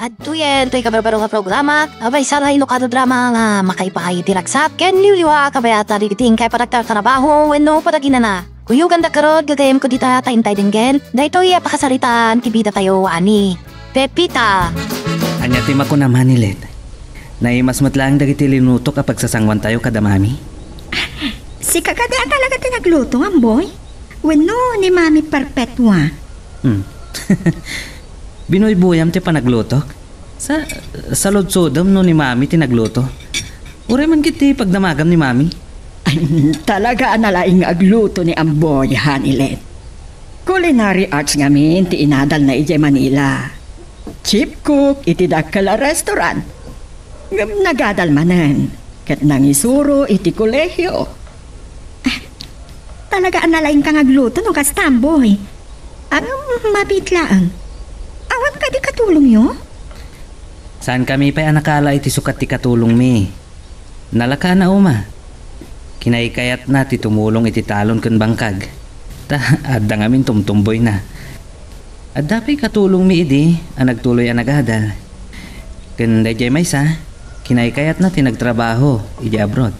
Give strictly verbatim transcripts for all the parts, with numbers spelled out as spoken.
Adtoyen toy kabarbaro nga programa, a maysa nga inukan a drama nga makaipaay iti ragsat ken liwliwa a kabayatan dagiti inkay panagtartarabaho wenno panaginana. Kuyoganda garud, gagayyemko dita ta intay denggen daytoy a pakasaritaan ti bidatayo a ni Pepita. Ania ti makunam, Hanilet? Naimas met laeng dagiti linutok a pagsasangoantayo kada Mami? Sika kadi a talaga ti nagluto, Amboy? Wenno ni Mami Perpetua? Hmm. Binuybuyam ti panaglutok? Sa-, saludsodem no ni Mami ti nagluto? Uray man ket ti pagdamagam ni Mami? Ay, talaga a nalaing nga agluto ni Amboy, Hanilet. Culinary arts ngamin ti inadalna idiay Manila. Chief cook iti dakkel a restaurant. Ngem nagadal manen, ket nangisuro iti kolehio. Ah, talaga a nalaingka nga agluto no kasta, Amboy. Ngem mabiit laeng. Awan kadi katulongyo? Saankami pay a nakaala iti sukat ti katulongmi. Nalaka a nauma. Kinaykayatna ti tumulong iti talon ken bangkag. Ta adda ngamin tumtumboyna. Adda pay katulongmi idi a nagtuloy a nagadal. Ken daydiay maysa, kinaykayatna ti nagtrabaho idiay abroad.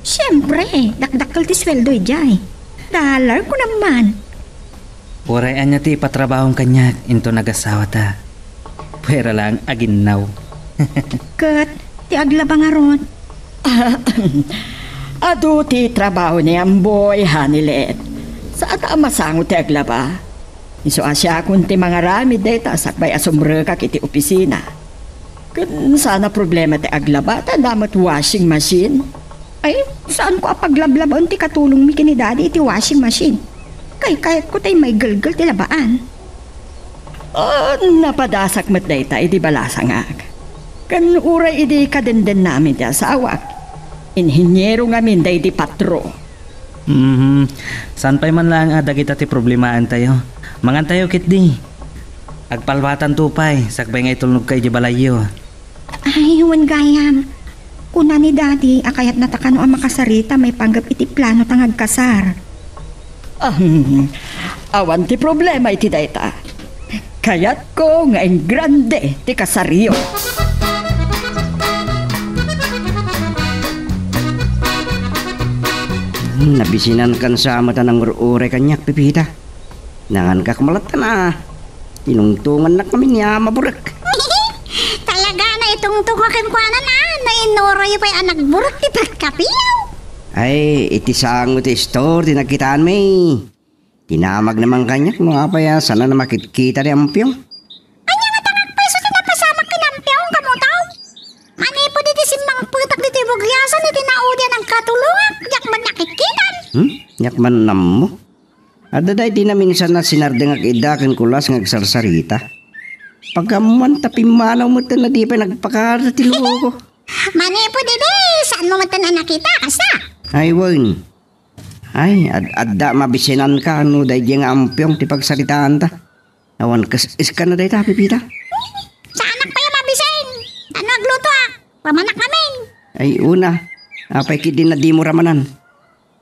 Siempre, dakdakkel ti sueldo idiay. Dollar, kunam man. Uray ania ti ipatrabahom kaniak inton agasawata. Puera laeng aginnaw. Ket ti aglaba ngarud? Adu ti trabaho ni Amboy, Hanilet. Saan a masango ti aglaba. Isu a siakon ti mangaramid dayta sakbay a sumrekak iti opisina. Ken saan a problema ti aglaba ta adda met washing machine. Ay, saanko a paglablabaen ti katulongmi ken ni Daddy iti washing machine. Kaykayatko tay maigelgel ti labaan. Ah, napadasak met dayta idi balasangak. Ken uray idi kadendennami ti asawak, inhiniero ngamin daydi patro. Mhm. Saan pay man laeng a dagita ti problemaentayo. Mangantayo ketdi. Agpalpatanto pay, sakbay nga itulnogka idiay balayyo. Ay, wen gayam. Kuna ni Daddy a kayatna ta kano a makasarita maipanggep iti planota nga agkasar. Ahem. Awan ti problema iti dayta. Kayatko nga ingrande ti kasaryo. Hmm, nabisinankan sa met a nangur-uray kaniak, Pepita. Nangankak malatta na. Tinungtongannak ngamin ni Ama Burek. Talaga, naitungtongak kenkuana na. Nainuroyo pay a nagburek ti pagkapiaw. Ay, iti sango ti istor ti nagkitaanmi. Tinamagna man kaniak no apay a saan a makitkita ni Ampiong. Ania nga tangak pay isu ti napasamak ken Ampiong, kamuto? Manipud iti simmangpetak ditoy bugliasan iti naudi a nagkatulongak, diak man nakitkitan. Hmm? Diak man nammo. Adda daydi naminsan a sinardengak ida ken kulas nga agsarsarita. Pagammon ta pimmanaw metten a di pay nagpakada ti luko. Manipud idi, saanmo metten a nakita, kasta? Ay, wen. Ay, ad-, adda mabisinanka no daydi nga Ampiong ti pagsaritaanta. Awan kes-, iskana dayta, Pepita. Saanak pay a mabisin. Ano aglutoak? Pamanak ngamin. Ay, una. Apay ketdi a dimo ramanan?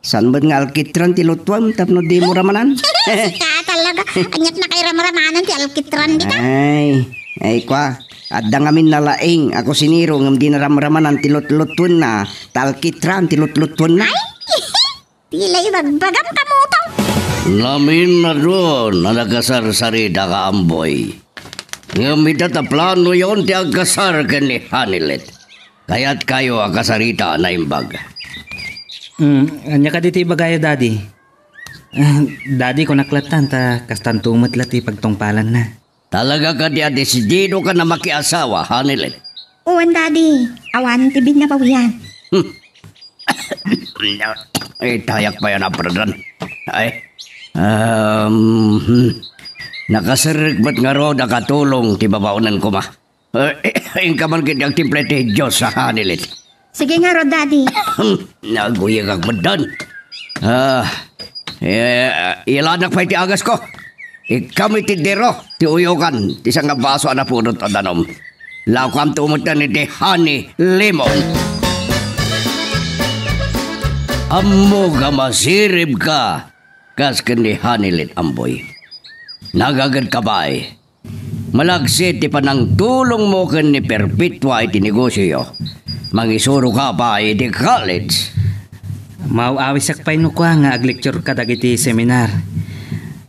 Saan met nga alkitran ti lutuam tapno dimo ramanan? Sika talaga. Aniat nakairamramanan ti alkitran dita? Ay, ay, kua. Adda ngamin nalaing a kusinero ngem di naramramanan ti lutlutuenna ta alkitran ti lutlutuenna. Ay! Ti la ibagbagam, kamuto. Namin a duon a nakasarsarita ka, Amboy. Ngem ita ta planoyon ti agkasar ken ni Hanilet. Kayatkayo a kasarita a naimbag. Hmm, ania kadi ti ibagayo, Daddy? Ah, Daddy, kunak lattan ta kastanto met la ti pagtungpalanna. Talaga kadi a desididokan a makiasawa, Hanilet? Wen, Daddy. Awan ti binnabawian. Hmm. Itayak pay a napradan. Ay. Um, hmm. Nakaserrek met ngarud a katulong ti babaonen koma. Eh, inka man ketdi agtimpla iti Dios a Hanilet. Sige ngarud, Daddy. Naguyegak met dan. Ah, eh, ilanak pay ti agasko. Ikkam iti dero ti uyogan ti sangabasol a napudot a danum. Lakuamto met iti honey lemon. Ammok a masiribka kas ken ni Hanilet, Amboy. Nagagedka pay. Malagsid ti panangtulongmo ken ni Perpetua iti negosioyo. Mangisuroka pay iti college. Maaw-awisak pay no kua nga aglecture ka dagiti seminar.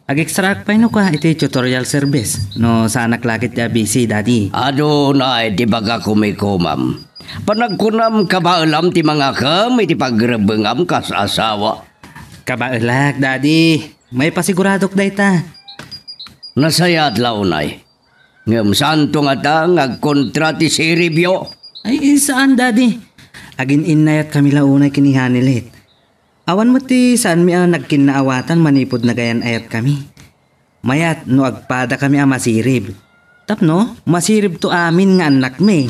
Agextraak pay no kua iti tutorial service no saanak la ket ti a busy, Daddy. Adunay ti ibagak kumikumam. Panagkunam, kabaelam ti mangakem iti pagrebbengam kas asawa. Kabaelak, Daddy. Maipasiguradok dayta. Nasayaat la unay. Ngem saanto ngata nga agkontra ti siribyo? Ay, saan, Daddy. Agin-innayatkami la unay ken ni Hanelet. Awan met ti saanmi a nagkinnaawatan manipud nagayan-ayatkami. Mayat no agpadakami a masirib. Tapno, masiribto amin nga annakmi.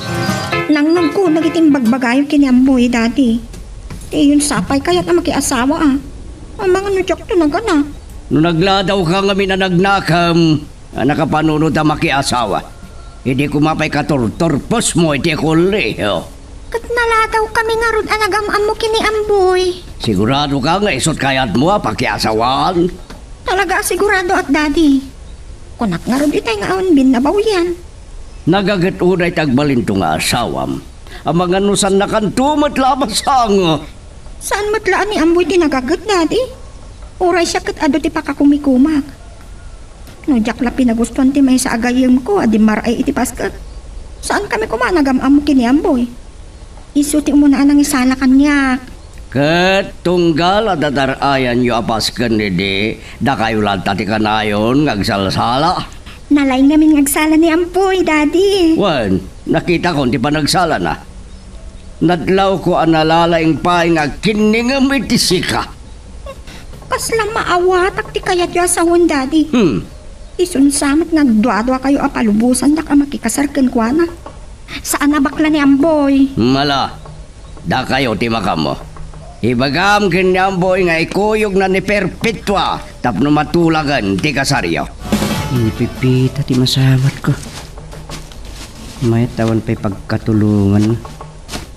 Nangnangko dagiti imbagbagayo ken ni Amboy, Daddy. Diyon sapay kayat a makiasawa, a. Amangan no diakto nagana. No nagladawka ngamin a nagnakem, a nakapanunot a makiasawa, idi koma pay katurturposmo iti kolehiyo. Ket naladawkami ngarud a nagam-ammo ken ni Amboy. Siguradoka nga isut' kayatmo a pakiasawaan? Talaga a siguradoak, Daddy. Kunak ngarud itay nga awan binnabawian. Nagaget unay ti agbalinto nga asawam. Amangan no saannakanto met la a masanga. Saan met la a ni Amboy ti nagaget, Daddy? Uray siak ket adu ti pakakumikumak. No diak la pinagustuan ti maysa a gayyemko a dimmar-ay iti basket, saankami koma a nagam-ammo ken ni Amboy. Isu ti umuna a nangisala kaniak. Ket tunggal a dadar-ayanyo a basken idi, dakayo latta ti kanayon nga agsalsala. Nalaing ngamin nga agsala ni Amboy, Daddy. Wen, nakitakon ti panagsalana. Nadlawko a nalalaing pay nga agkinningem iti sika. Kasla maawatak ti kayatyo a sawen, Daddy. Hmm. Isun sa met nga agduaduakayo a palubosandak a makikasar kenkuana. Saan a bakla ni Amboy. Mala, dakayo ti makaammo. Ibagam ken ni Amboy nga ikuyogna ni Perpetua tapno matulagen ti kasaryo. Ni Pepita ti masamatko. Mayat awan pay pagkatulongan.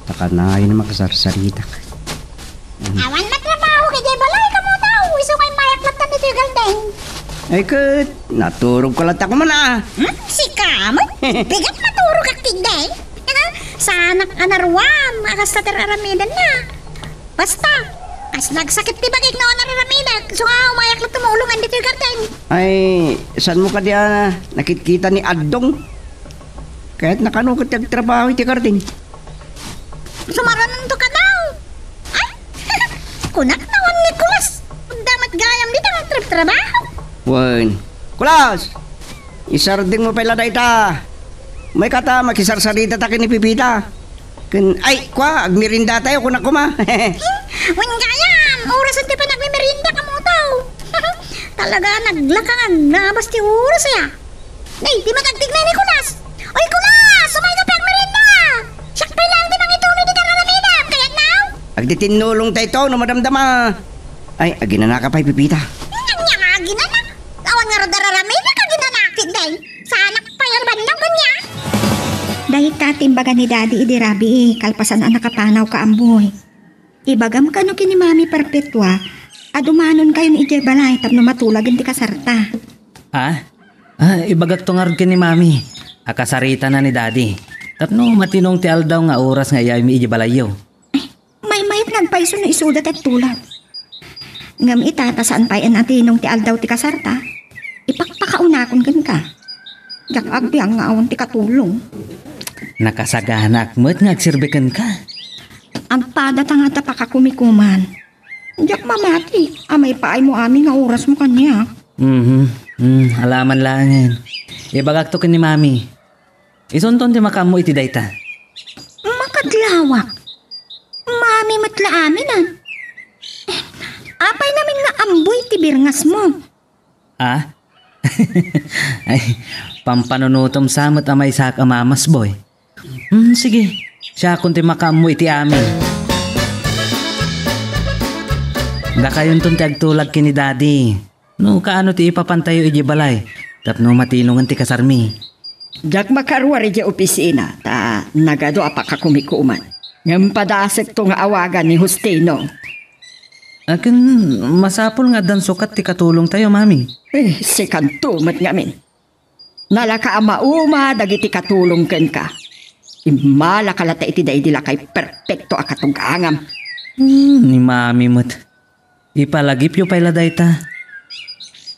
Ta kanayon a makasarsaritak. Awan matrabaho idiay balay, kamuto. Isu nga immayak latta ditoy garden. Ay ket, naturogka latta koma a. Hmm? Sika met? Bigat maturogak ketdi. Saanak a naruam a kasta ti ar-aramidenna. Basta, kas nagsakit ti bagik no ar-aramidek, isu nga umayak latta tumulongan ditoy garden. Ay, saanmo kadi a nakitkita ni Addong? Kayatna kano ket ti agtrabaho iti garden. Sumarananto kano. Ay, kunak na wen Nicolas. Adda met gayam dita nga trab-trabaho. Wen, Nicolas, isardengmo pay la dayta. Umayka ta, makisarsarita ta ken ni Pepita. Ken, ay, kua, agmeriendatayo, kunak koma. Wen gayam, orasen ti panagmemerienda, kamuto. Talaga, naglaka nga agnabas ti oras, aya. Ay, di makagtigna ni Nicolas. Oy, Nicolas, umayka pay agmerienda. Siak pay laeng ti mangituno iti ar-aramidem, kayatna? Agtitinnulongtayto no madamdama. Ay, aginanaka pay, Pepita. Ania nga aginanak? Awan ngarud ar-aramidek, aginanak, ketdi. Saanak pay a bannog ania. Dayta ti imbaga ni Daddy idi rabii, kalpasan a nakapanawka, Amboy. Ibagam kano ken ni Mami Perpetua a dumanonkayon idiay balay tapno matulagen ti kasarta. Ah? Ah, ibagakto ngarud ken ni Mami a kasaritana ni Daddy tapno matinong ti aldaw nga oras nga iyawmi idiay balayyo. Maymayat nga agpayso no isuda ti agtulad. Ngem ita, ta saan pay a natinong ti aldaw ti kasarta, ipakpakaunakon kenka. Diak agbiag nga awan ti katulong. Nakasaganaak met nga agserbi kenka. Agpadata nga ta pakakumikuman. Diak mamati a maipaaymo amin nga orasmo kaniak. Mhm. Mm, alaman laengen. Ibagakto ken ni Mami. Isunton ti makaammo iti dayta. Makadlawak. Mami met la amin, a. Apay namin nga Amboy ti birngasmo? Ah? Ay, pampanunotom sa met a maysaak a mamas, boy. Hmm, sige. Siakon ti makaammo iti amin. Dakayonton ti agtulag ken ni Daddy. No kaano ti ipapantayo idiay balay tapno matinongen ti kasarmi? Diak makaruar idiay opisina ta nagadu a pakakumikuman. Ngem padasekto nga awagan ni Justino. Akin, masapul nga addan sukat ti katulongtayo, Mami. Eh, sikanto met ngamin. Nalaka a mauma dagiti katulong kenka. Immalaka latta iti daydi lakay perfecto a katugangam. Hmm, ni Mami met. Ipalagipyo pay la dayta.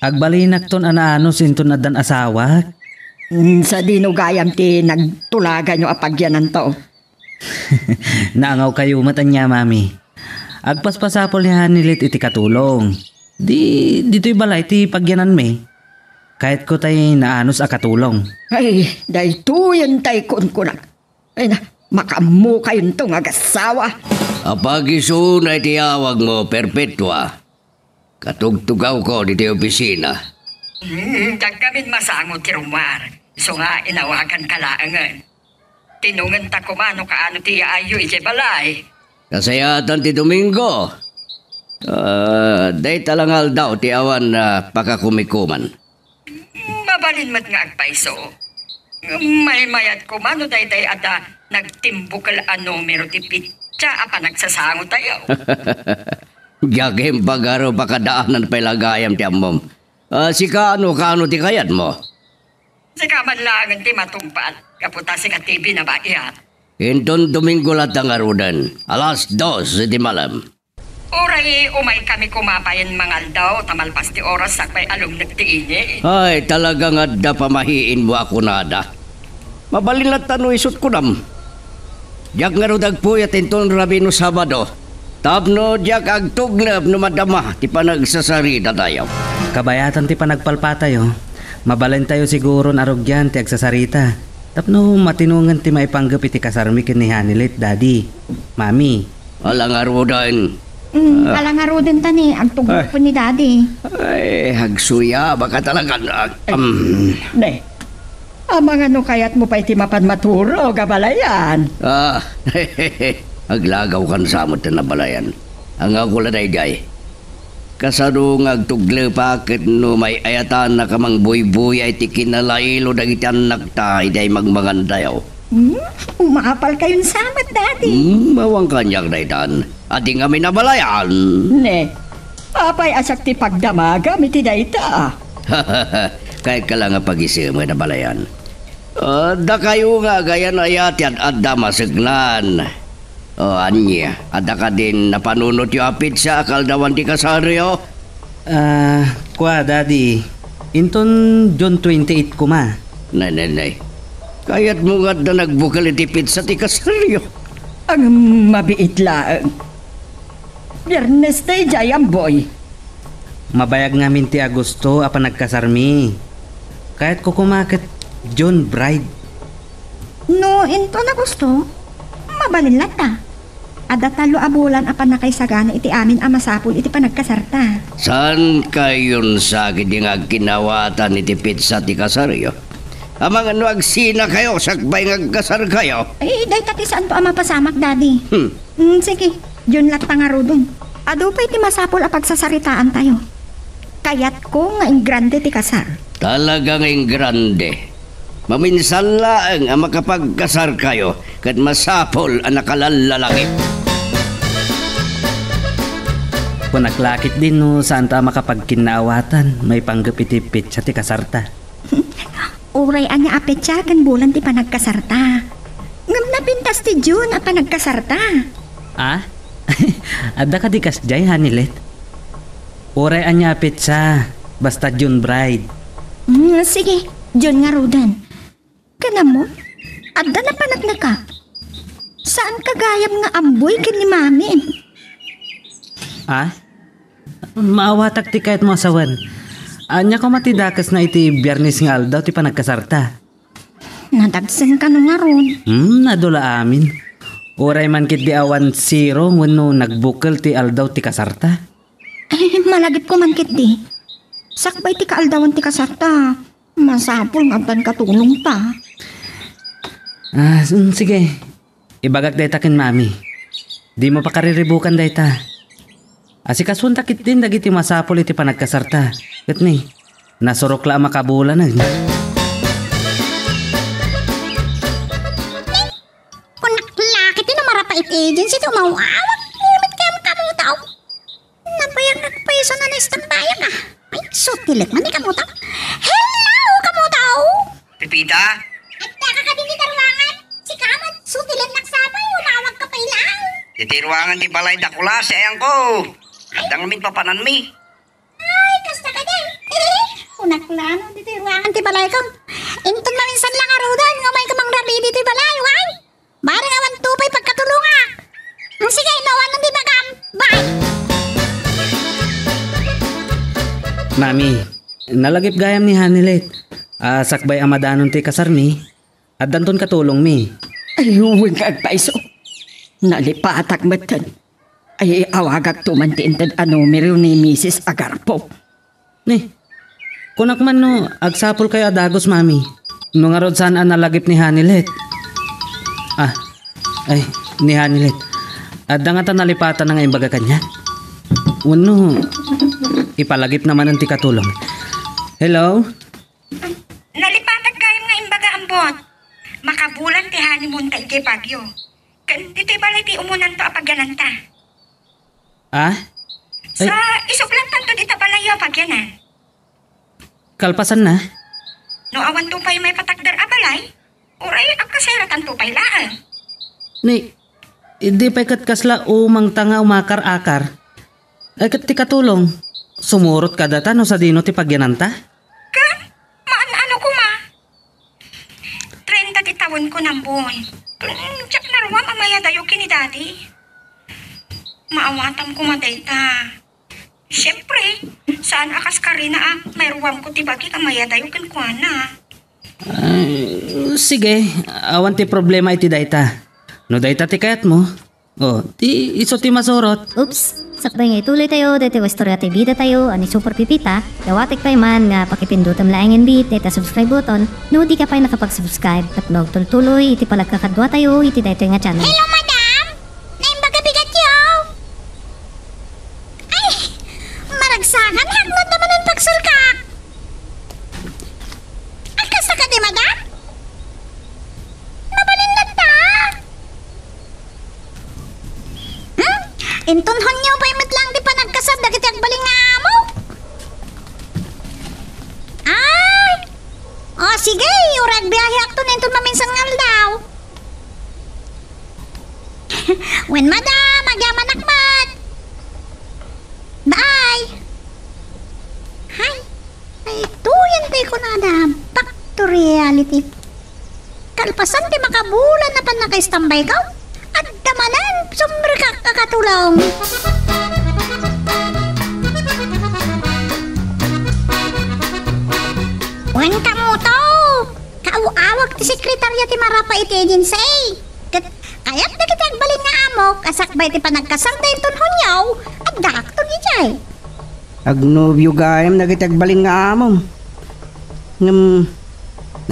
Agbalinakton a naanus inton addan asawak. Hmm, sadino gayam ti nagtulaganyo a pagyananto? Naangawkayo met ania, Mami. Agpaspasapul ni Hanilet iti katulong. Di, ditoy balay ti pagyananmi. Kayatko tay naanus a katulong. Ay, daytoyen tay kunkunak. Ay na, makaammo kayonto nga agasawa. Apagisuna iti awagmo, Perpetua. Katugtugawko ditoy opisina. Hmm, daggamin masango ti rummuar. Isu nga inawaganka laengen. Tinungenta koma no kaano ti yaayyo idiay balay. Kasayaatan ti Domingo. Ah, dayta la nga aldaw ti awan, ah, pakakumikuman. Mabalin met nga agpayso. Ngem maymayat koma no daydiay adda nagtimbukel a numero ti pitsa a panagsasangotayo. Diak imbag a pakadaanan pay la gayam ti ammom. Ah, sika, no kaano ti kayatmo? Sika man laengen ti matungpal, gapu ta sika ti binabagiak. Inton Domingo latta ngaruden, alas dos iti malem. Uray umaykami koma payen mangaldaw ta malpas ti oras sakbay a lumnek ti init. Ay, talaga nga adda pamahiinmo a kunada. Mabalin latta no isut' kunam. Diak ngarud agpuyat inton Rabii no Sabado. Tapno diak agtugnep no madama ti panagsasaritatayo. Kabayatan ti panagpalpatayo, mabalintayo siguron a rugian ti agsasarita. Tapno matinongen ti maipanggep iti kasarmi ken ni Hanilet, Daddy, Mami. Ala ngaruden. Mm, Ah. ala ngaruden ta ni, agtugnaw Ay. ni Daddy. Ay, agsuyabaka talaga. Ah, um. Ne. Amangan no kayatmo pay ti mapan maturog a balayan. Ah, aglagawkan sa met ti nabalayan. Angawko la daydiay. Kasano nga agtuglepak ket no may-ayatannaka mangbuybuya iti kinalailo dagiti annakta idiay mangmangantayo? Hmm? Umapalkayon sa met, Daddy. Hmm, awan kaniak daytan. Adi ngamin a balayan. Ne, apay a siak ti pagdamagam iti dayta? Kayatka la nga pagisemen a balayan. Ah, dakayo nga agayan aya ti ad-adda maseknan. O, ania, adda kadin napanunotyo a petsa a kaaldawan ti kasaryo? Ah, kua, Daddy. Inton June twenty-eight koma. Nay, nay, nay. Kayatmo nga adda nagbukel iti petsa ti kasaryo? Ang mabiit laeng. Biernes ta idiay, Amboy. Mabayag ngamin ti Agosto a panagkasarmi. Kayatko koma ket June bride. No inton Agosto, mabalin latta. Adda tallo a bulan a pannakaisagana iti amin a masapul iti panagkasarta. Saan kayon sakit nga agkinawatan iti petsa ti kasaryo? Amangan no agsinakayo sakbay nga agkasarkayo? Eh, dayta ti saanto a mapasamak, Daddy. Hmm. Mm, sige, June latta ngaruden. Adu pay ti masapul a pagsasaritaantayo. Kayatko nga ingrande ti kasar. Talaga nga ingrande. Maminsan laeng a makapagkasarkayo ket masapul a nakalallalangit. Kunak la ketdin no saanta a makapagkinnaawatan maipanggep iti petsa ti kasarta. Uray ania a petsa ken bulan ti panagkasarta. Ngem napintas ti June a panagkasarta. Ah? Adda kadi kasdiay, Hanilet? Uray ania a petsa, basta June bride. Hmm, sige, June ngaruden. Ken ammo, adda napaneknekak. Saanka gayam nga amboy ken ni Mami. Ah? Maawatak ti kayatmo a sawen. Ania koma ti dakesna iti Biernes nga aldaw ti panagkasarta? Nadagsen kano ngarud? Hmm, adu la amin. Uray man ketdi awan zero wenno nagbukel ti aldaw ti kasarta. Ay, malagipko man ketdi. Sakbay ti kaaldawan ti kasarta, masapul nga addan katulongta. Ah, s-, mm, sige. Ibagak dayta ken Mami. Dimo pakariribukan dayta. Asikasuonta ketdin dagiti masapul iti panagkasarta. Ket ni, nasurok la a makabulanen. Kunak la ketdi no marapaet agency ti umaw-awak. Ngem ket kamotaw. Nabayag nagpayso na naistambayag, ah. Ay, sutilek man ni kamotaw. Hello, kamotaw! Adda? Adda ka kadi ti ruangan? Sika met, sutilen naksapay, umawag ka pay lang. Iti ruangan ti balay dakula, sayangko. Adda ngamin papananmi. Ay, kasta ka din. Kunak lang, ditoy ruangan ti balayko. Inton maminsan lang a rudan, nga may kamang rabi ditoy balay, wan? Barang awan to pay pagkatulongak. Sige, no, ano di magam? Bye! Mami, nalagip gayam ni Hanilet. Ah, sakbay a madanon ti kasarmi, addanton katulongmi. Ay, wen nga agpaiso. Nalipatak metten. Ay, awagak to man ti inted a numero ni Misis Agarpo. Ni, kunak man no agsapul kayo a dagus, Mami. No ngarud saan a nalagip ni Hanilet. Ah, ay, ni Hanilet. Adda nga ta nalipatan nga imbaga kaniak. Wenno, ipalagip na manen ti katulong. Hello? Nalipatak gayam nga imbaga, Ambot. Makabulan ti honeymoon ta idiay Baguio. Ken ditoy balay ti umunanto a pagyananta. Ah? Ay. Sa isublantanto dita balay a pagyanan. Kalpasanna? No awanto pay maipatakder a balay, uray agkaseratanto pay laeng. Ni, idi pay ket kasla umangta nga umakar-akar. Ay ket ti katulong, sumurot kadata no sadino ti pagyananta? Ken, maan-ano koma? Trenta ti tawenko, Namboy. Ken, diak naruam a mayadayo ken ni Daddy. Maawatam koma dayta. Siempre, saan a kas karina a mairuamko ti bagi a mayadayo kenkuana. Ay, sige, awan ti problema iti dayta. No dayta ti kayatmo, oh, ti isu ti masurot. Oops! Sakbay nga ituloy tayo daytoy a istorya ti bida tayo a ni Super Pipita, dawatek pay man nga pakipindutem laengen bi dayta subscribe button no di ka pay nakapag-subscribe tapno agtultuloy iti panagkakadua tayo iti daytoy nga channel. Hello, madam! Naimbag a bigatyo! Ay, maragsakan, haknod naman ang pagsurkak. Ay, kasta ka di, madam? Mabalin na ta. Hmm? Inton Hunyo pay met lang di panagkasar dagiti agbalin nga amo. Ay! O, sige, uray agbiaheakto inton maminsan nga aldaw. Wen, madam, agyamanak met. Bye. Hay, ay, tuyan tayo kunada, back to reality. Kalpasan ti makabulan a pannakaistambayko, adda manen sumrekak a katulong. Wen, kamuto, kaaw-awag ti sekretarya ti Marapa iti agency. Ket kayat dagiti agbalin nga amok a sakbay ti panagkasarda inton Hunyo, addaakton idiay. Agnobio gayam dagiti agbalin nga amom. Ngem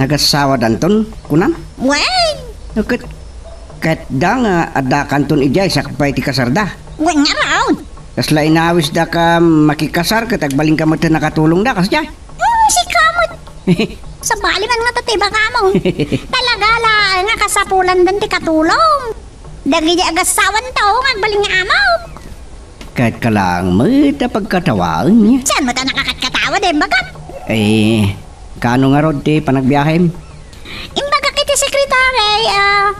nagassawadanton, kunam? Wen! No ket, ket da nga addakanton idiay sakbay ti kasarda. Wen ngarud! Kasla inawisda ka makikasar ket agbalinka met nakatulongda, kasdiay? Hmm, sika met. Sabali man nga tatibagamo. Talaga la nga kasapulandan ti katulong. Dagiti agassawanto nga agbalin nga amok. Ket ka laeng met a pagkatawaen niya. Saan mo ta nakakatkatawa, di imbagak? Eh, kaano ngarud ti panagbiahem? Imbagak iti sekretary, ah,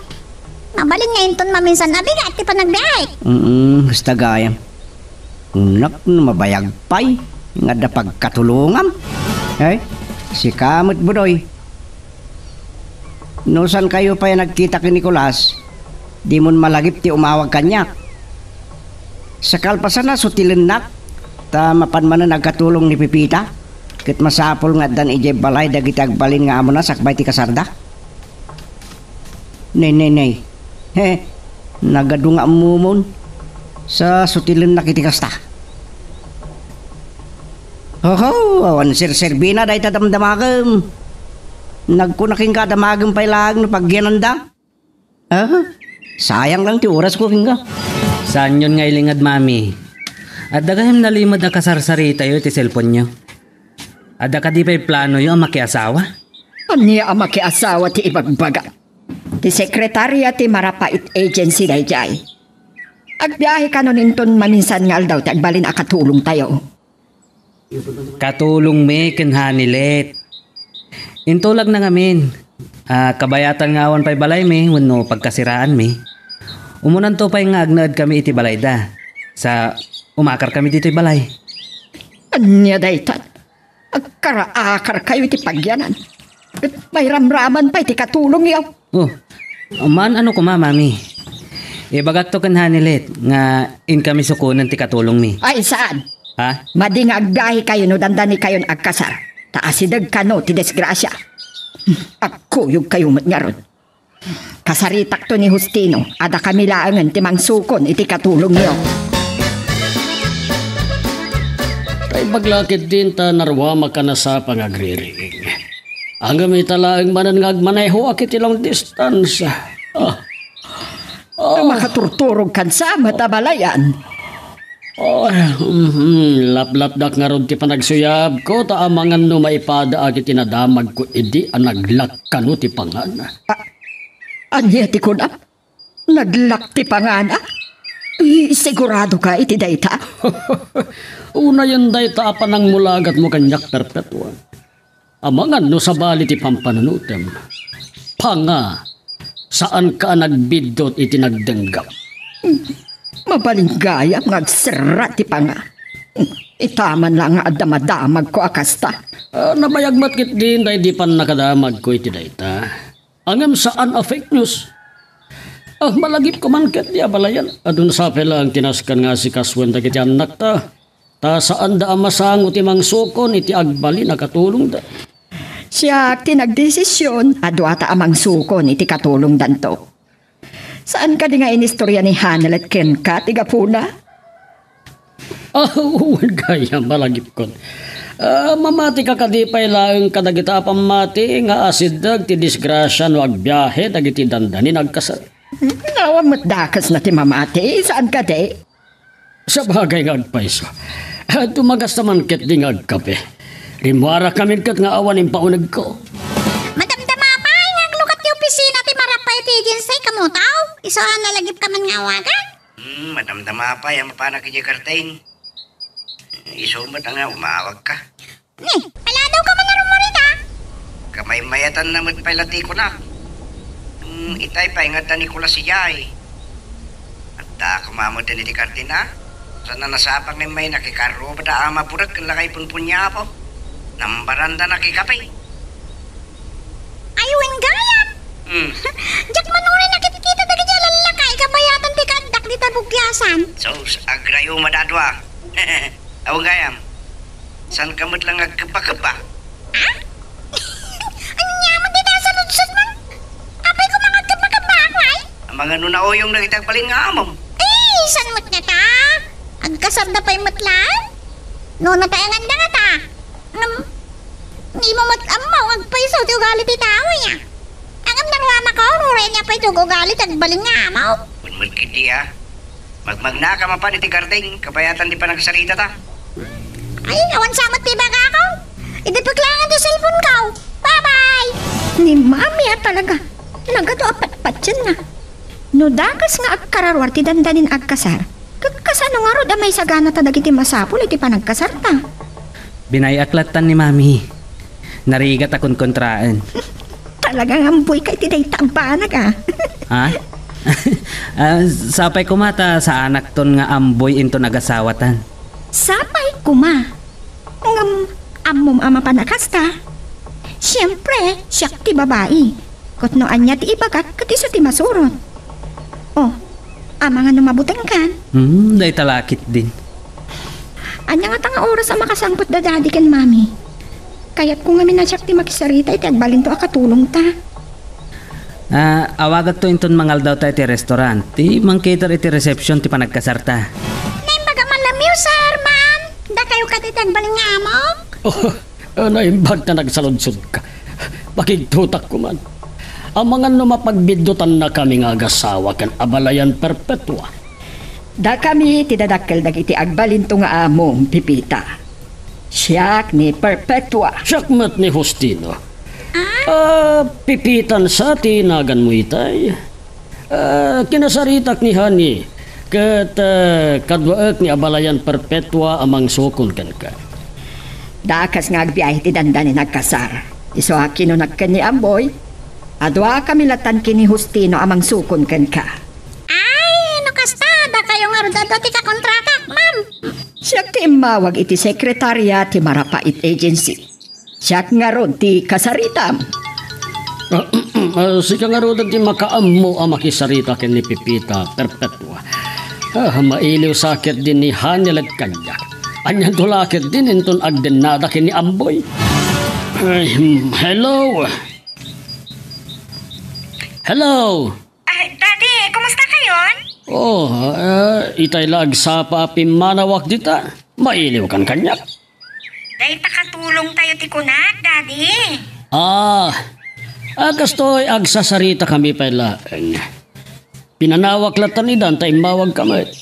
mabalin nga inton maminsan a bigat ti panagbiahe. Mm, basta gayam. Kunak no mabayag pay nga adda pagkatulongam. Eh, sika met, Budoy. No saan kayo pay a nagkita ken Nicolas, dimon malagip ti umawag kaniak. Sa kalpasanna, sutilennak, ta mapan manen agkatulong ni Pipita, ket masapul nga addan idiay balay dagiti agbalin nga amona sakbay ti kasarda. Nay, nay, nay. He, nagadu nga ammomon. Sa sutilennak iti kasta. Hoho, awan serserbina dayta damdamagem. Nagkuna kenka a damagem pay laeng no pagyananda. Ah, sayang lang ti orasko kenka. Saanyon nga ilinged, Mami. Adda gayam nalimed a kasarsaritayo iti cellphone-yo. Adda kadi pay planoyo a makiasawa? Ania a makiasawa ti ibagbaga? Ti sekretarya ti Marapait Agency daydiay. Agbiahe kanon inton maminsan nga aldaw ti agbalin a katulongtayo. Katulongmi ken Hanilet. Intulagna ngamin. Ah, kabayatan nga awan pay balaymi wenno pagkasiraanmi, umunanto pay nga agnaedkami iti balayda. Sa umakarkami ditoy balay. Ania dayta? Agkaraakar kayo iti pagyanan. Ket mairamraman pay ti katulongyo. Oh, maan-ano koma, Mami. Ibagakto ken Hanilet nga inkami sukonen ti katulongmi. Ay, saan? Ha? Madi nga agbiahe kayo no dandani kayon agkasar. Ta asideg kano ti disgrasya. Agkuyog kayo met ngarud. Kasaritakto ni Justino, adda kami laengen ti mangsukon iti katulongyo. Kaimbag la ketdin ta naruamak a nasapa nga agririing. Ngem ita laeng manen nga agmanehoak iti long distance. Ah. Ah. Makaturturog kan sa met a balayan. Oh, mhm. Laplapdak ngarud ti panagsuyabko, ta amangan no maipadaak iti nadamagko idi a naglak kano ti pangana. A-, ania ti kunam? Naglak ti pangana? I-, sigurado ka iti dayta? Unayen dayta a panangmulagatmo kaniak, Perpetua. Amangan no sabali ti pampanunotem. Panga, saanka a nagbiddut iti nagdenggam. Mabalin gayam nga agserra ti panga. Itaman la nga adda madamagko a kasta. Ah, nabayag met ketdin daydi pannakadamagko iti dayta. Ngem saan a fake news. Ah, malagipko man ketdi a balayan. Adun sapay laeng ti nasken nga asikasuen dagiti annakta. Ta saanda a masango ti mangsukon iti agbalin a katulongda. Siak ti nagdesision a duata a mangsukon iti katulongdanto. Saan kadi nga inistorya ni Hanelet kenka ti gapuna? Ah, wen gayam, malagipkon. Ah, mamatika kadi pay laeng kadagita a pammati nga asideg ti disgrasia no agbiahe dagiti dandani nagkasar? Awan met dakesna ti mamati, saan kadi? Sabagay nga agpayso. Ah, tumagasta man ketdi nga agkape. Rimmuarakamin ket nga awan impaunegko. Madamdama pay nga aglukat ti opisina ti Marapay ti Agency, kamuto? Isu a nalagipka man nga awagan? Hmm, madamdama pay a mapanak idiay garden. Isu met nga umawagka. Ni, paladaw ka man a rummuar ita? Kamaymayatanna met pay la ti kuna. Hmm, itay pay nga adda ni Nicolas idiay. Adda koma met iti garden a. Saan a nasapa nga immay nakikarrubada a mapurek ken lakay punpuniapo. Nambaranda nakikape. Ay, wen gayam. Hmm. Diak man unay nakitkita dagiti a lallaki a kabayatan ti kaaddak dita bugiasan. Sus, agrayo madadua. Awan gayam. Saan ka met la nga agkebba-kebba? Ha? Ania met dita a saludsod man? Apay koma nga agkebba-kebbaak, ay? Amangan no nauyong dagiti agbalin nga amom. Eh, saan met ngata? Agkasarda pay met laeng? No nataenganda ngata? Ngem, ni mo met ammo nga agpayso ti ugali ti tao, ya. Ngem naruamako, uray ania pay ti ugali ti agbalin nga amok. Wen met ketdi a. Magmagnaka mapan iti garden, kabayatan ti panagsaritata. Ay, awan sa met ti ibagako. Idipek laeng ti cellphone ko. Bye-bye! Ni Mami a talaga. Nagadu a patpatienna. No dakes nga agkararuar ti dandanin agkasar, ket kasano ngarud a maisaganata dagiti masapul iti panagkasarta? Binay-ak lattan ni Mami. Narigat a kunkontraen. Talagang amboyka iti dayta a banag, a. Ha? Ah, sapay koma ta saanakton nga amboy inton agasawatan. Sapay koma. Ngem, ammom a mapan a kasta? Siempre, siak ti babai. Ket no ania ti ibagak, ket isu ti masurot. Oh, amangan no mabutengkan? Hmm, dayta la ketdin. Ania ngata nga oras a makasangpet da Daddy ken Mami? Kayatko ngamin a siak ti makisarita iti agbalinto a katulongta. Ah, awagakto inton mangaldawta iti restaurant. Ti mangcater iti reception ti panagkasarta. Naimbag a malamiw, Sir, Ma'am. Dakayo kadi ti agbalin nga amok? Oh, ah, naimbag ta nagsaludsodka. Pakigtutak koma. Amangan no mapagbiddutanna kami nga agasawa ken abalayan Perpetua. Dakami ti dadakkel dagiti agbalinto nga amom, Pepita. Siak ni Perpetua. Siak met ni Justino. Ah? Ah, Pepitan sa ti naganmo itay. Ah, kinasaritak ni Honey, ket, ah, kaduaek ni abalayan Perpetua a mangsukon kenka. Dakes nga agbiahe ti dandanin agkasar. Isu a kinunak ken ni Amboy, Aduakami latan ken ni Justino a mangsukon kenka. Ay, no kasta, dakayo ngarud a dua ti kakontratak, ma'am. Siak ti immawag iti sekretaria ti Marapait Agency. Siak ngarud ti kasaritam. Ah, ah, sika ngaruden ti makaammo a makisarita ken ni Pepita, Perpetua. Ah, mailiw sa ketdi ni Hanilet kaniak. Anianto la ketdi inton agdennada ken ni Amboy. Ay, hmm, hello? Hello? Ay, Daddy, kumusta kayon? Oh, ah, itay la agsapa a pimmanawak dita. Mailiwkan kaniak. Dayta katulongtayo ti kunak, Daddy. Ah, ah, kastoy, agsasaritakami pay laeng. Pinanawak latan idan ta immawagka met.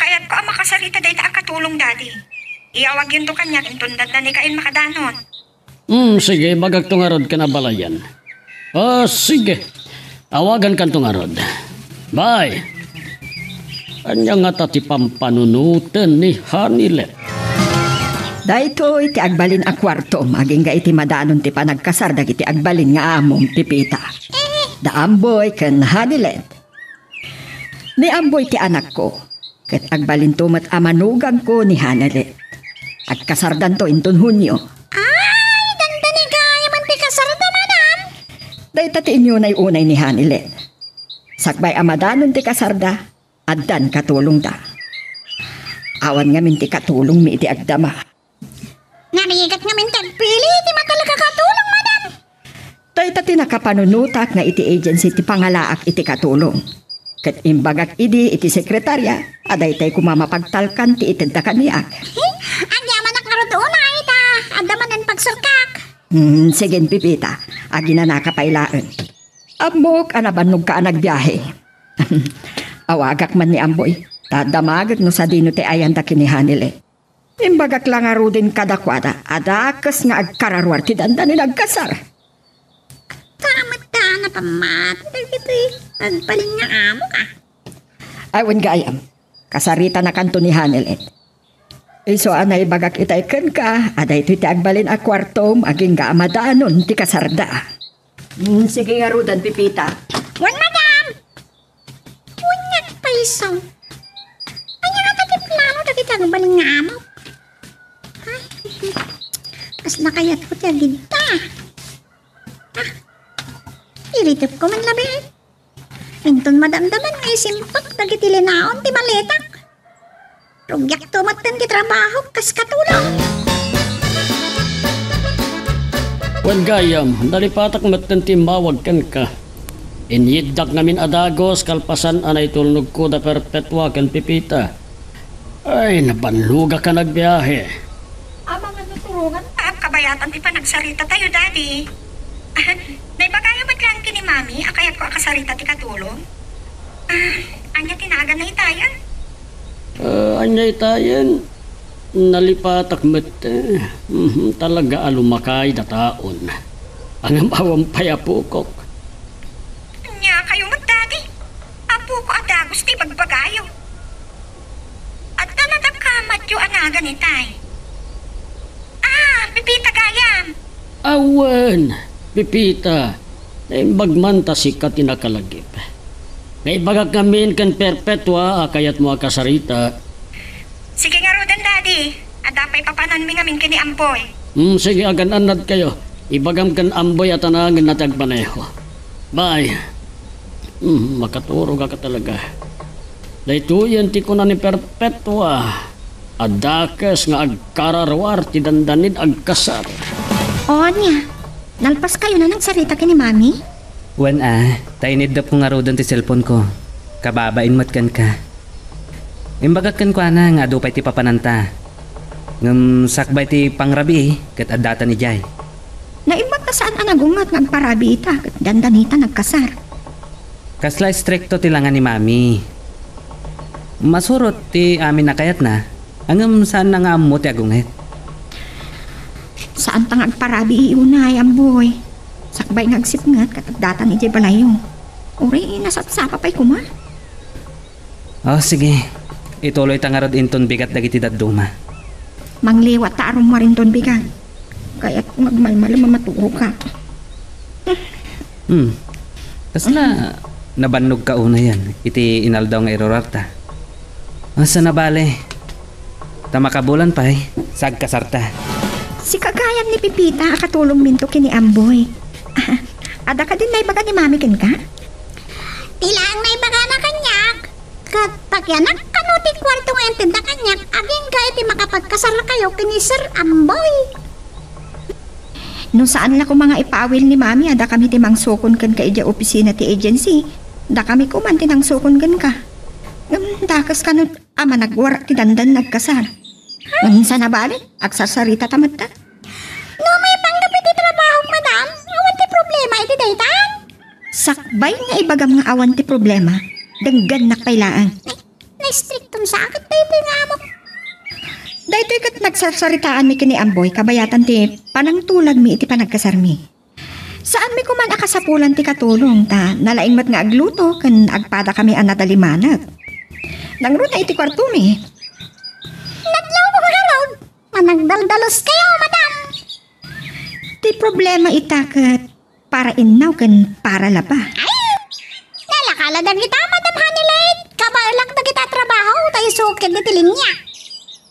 Kayatko a makasarita dayta a katulong, Daddy. Iyawagyonto kaniak inton dandani kayon makadanon. Hmm, sige, ibagakto ngarud ken abalayan. Ah, sige. Awagankanto ngarud. Bye. Ania ngata ti pampanunoten ni Hanilet? Daytoy ti agbalin a kuartom agingga iti madanon ti panagkasar dagiti agbalin nga amom, Pepita. Da Amboy ken Hanilet. Ni Amboy ti anakko, ket agbalinto met a manugangko ni Hanilet. Agkasardanto inton Hunio. Ay, dandani gayam ti kasarda, madam. Dayta ti inyunay-unay ni Hanilet. Sakbay a madanon ti kasarda, addan katulongda. Awan ngamin ti katulongmi iti agdama. Narigat ngamin ti agpili iti matalaga katulong, madam. Dayta ti nakapanunotak nga iti agency ti pangalaak iti katulong. Ket imbagak idi iti sekretaria a daytay koma mapagtalkan ti itedda kaniak. Agyamanak ngarud unay ta adda manen pagsurkak. Hmm, sige, Pepita. Aginanaka pay laeng. Ammok a nabannogka a nagbiahe. Awagak man ni Amboy, ta damagen no sadino ti ayanda ken ni Hanilet. Imbagak la ngaruden kadakuada a dakes nga agkararuar ti dandanin agkasar. Adda met a napammati dagiti agbalin nga amok, a. Ay, wen gayam, kasaritanakanto ni Hanilet. Isu a naibagak itay kenka a daytoy ti agbalin a kuartom agingga a madanon ti kasarda. Hmm, sige ngaruden, Pepita. Wen, madam! Wen, nagpayso. Ania ngata ti plano dagiti agbalin nga amok? Ay, kasla kayatko ti agidda. Ah, iritepko man labi. Inton madamdaman nga isimpek dagiti linaon ti maletak. Rugiakto metten ti trabahok kas katulong. Wen gayam, nalipatak metten ti immawag kenka. Inyiddak ngamin a dagus kalpasan a naitulnogko da Perpetua ken Pepita. Ay, nabannogak a nagbiahe. Amangan no turongan ta, kabayatan ti panagsarita tayo, Daddy. Naibagayo met laeng ken ni Mami a kayatko a kasarita ti katulong? Ah, ania ti naganna itayen? Ah, ania itayen? Nalipatak met, eh. Mhm, talaga a lumakay da taon. Ngem awan pay apokok. Ania kayo met, Daddy? Apoko a dagus ti ibagbagayo. Adda nadakamatyo a nagan itay. Ah, Pepita gayam. Awan, Pepita. Naimbag man ta sika ti nakalagip. Naibagak ngamin ken Perpetua a kayatmo a kasarita. Sige ngaruden, Daddy. Adda pay papananmi ngamin ken ni Amboy. Hmm, sige, agan-annad kayo. Ibagam ken Amboy a ta naganna ti agmaneho. Bye. Hmm, makaturogak talaga. Daytoyen ti kuna ni Perpetua a dakes nga agkararuar ti dandanid agkasar. O, ania? Nalpaskayon a nagsarita ken ni Mami? Wen a, ta iniddepko ngaruden ti cellphone ko. Kababain met kenka. Imbagak kenkuana nga adu pay ti papananta. Ngem sakbay ti pangrabii ket addatan idiay. Naimbag ta saan a nagunget nga agparabii ita ket dandanita nagkasar. Kasla istrikto ti langa ni Mami. Masurot ti amin a kayatna, ngem saanna nga ammo ti agunget. Saanta nga agparabii unay, Amboy. Sakbay nga agsipnget ket addatan idiay balayyo. Uray nasapsapa pay koma. O, sige. Ituloyta ngarud inton bigat dagiti dadduma. Mangliwatta a rummuar inton bigat. Kayatko nga agmalmalem a maturoka. Hmm. Kasla nabannogka unayen iti inaldaw nga irurarta? Asa na bale? Ta makabulan pay, sa agkasarta. Sika gayam ni Pepita a katulongminto ken ni Amboy. Ah, adda kadin naibaga ni Mami kenka? Ti laeng naibagana kaniak. Ket pakianak kano ti kuarto nga intedna kaniak agingga iti makapagkasarkayo ken ni Sir Amboy. No saan la koma nga ipaawil ni Mami a dakami ti mangsukon kenka idiay opisina ti agency, dakami koma ti nangsukon kenka. Ngem dakes kano a managwara ti dandan nagkasar. Ngem sa nabali, agsarsarita ta met ta. No maipanggep iti trabahok, madam, awan ti problema iti dayta? Sakbay nga ibagam nga awan ti problema, denggennak pay laeng. Naistrikton sa ket daytoy nga amok. Daytoy ket nagsarsaritaanmi ken ni Amboy kabayatan ti panangtulagmi iti panagkasarmi. Saanmi koman a kasapulan ti katulong ta nalaing met nga agluto ken agpadakami a nadalimanek. Nangruna iti kuartomi. Nadlawko garud. Managdaldalos kayo, madam. Ti problema ita ket para innaw ken para laba. Ay! Nalakala dagita, Madam Honeylet. Kabaelak dagita a trabaho ta isu ket diti linia.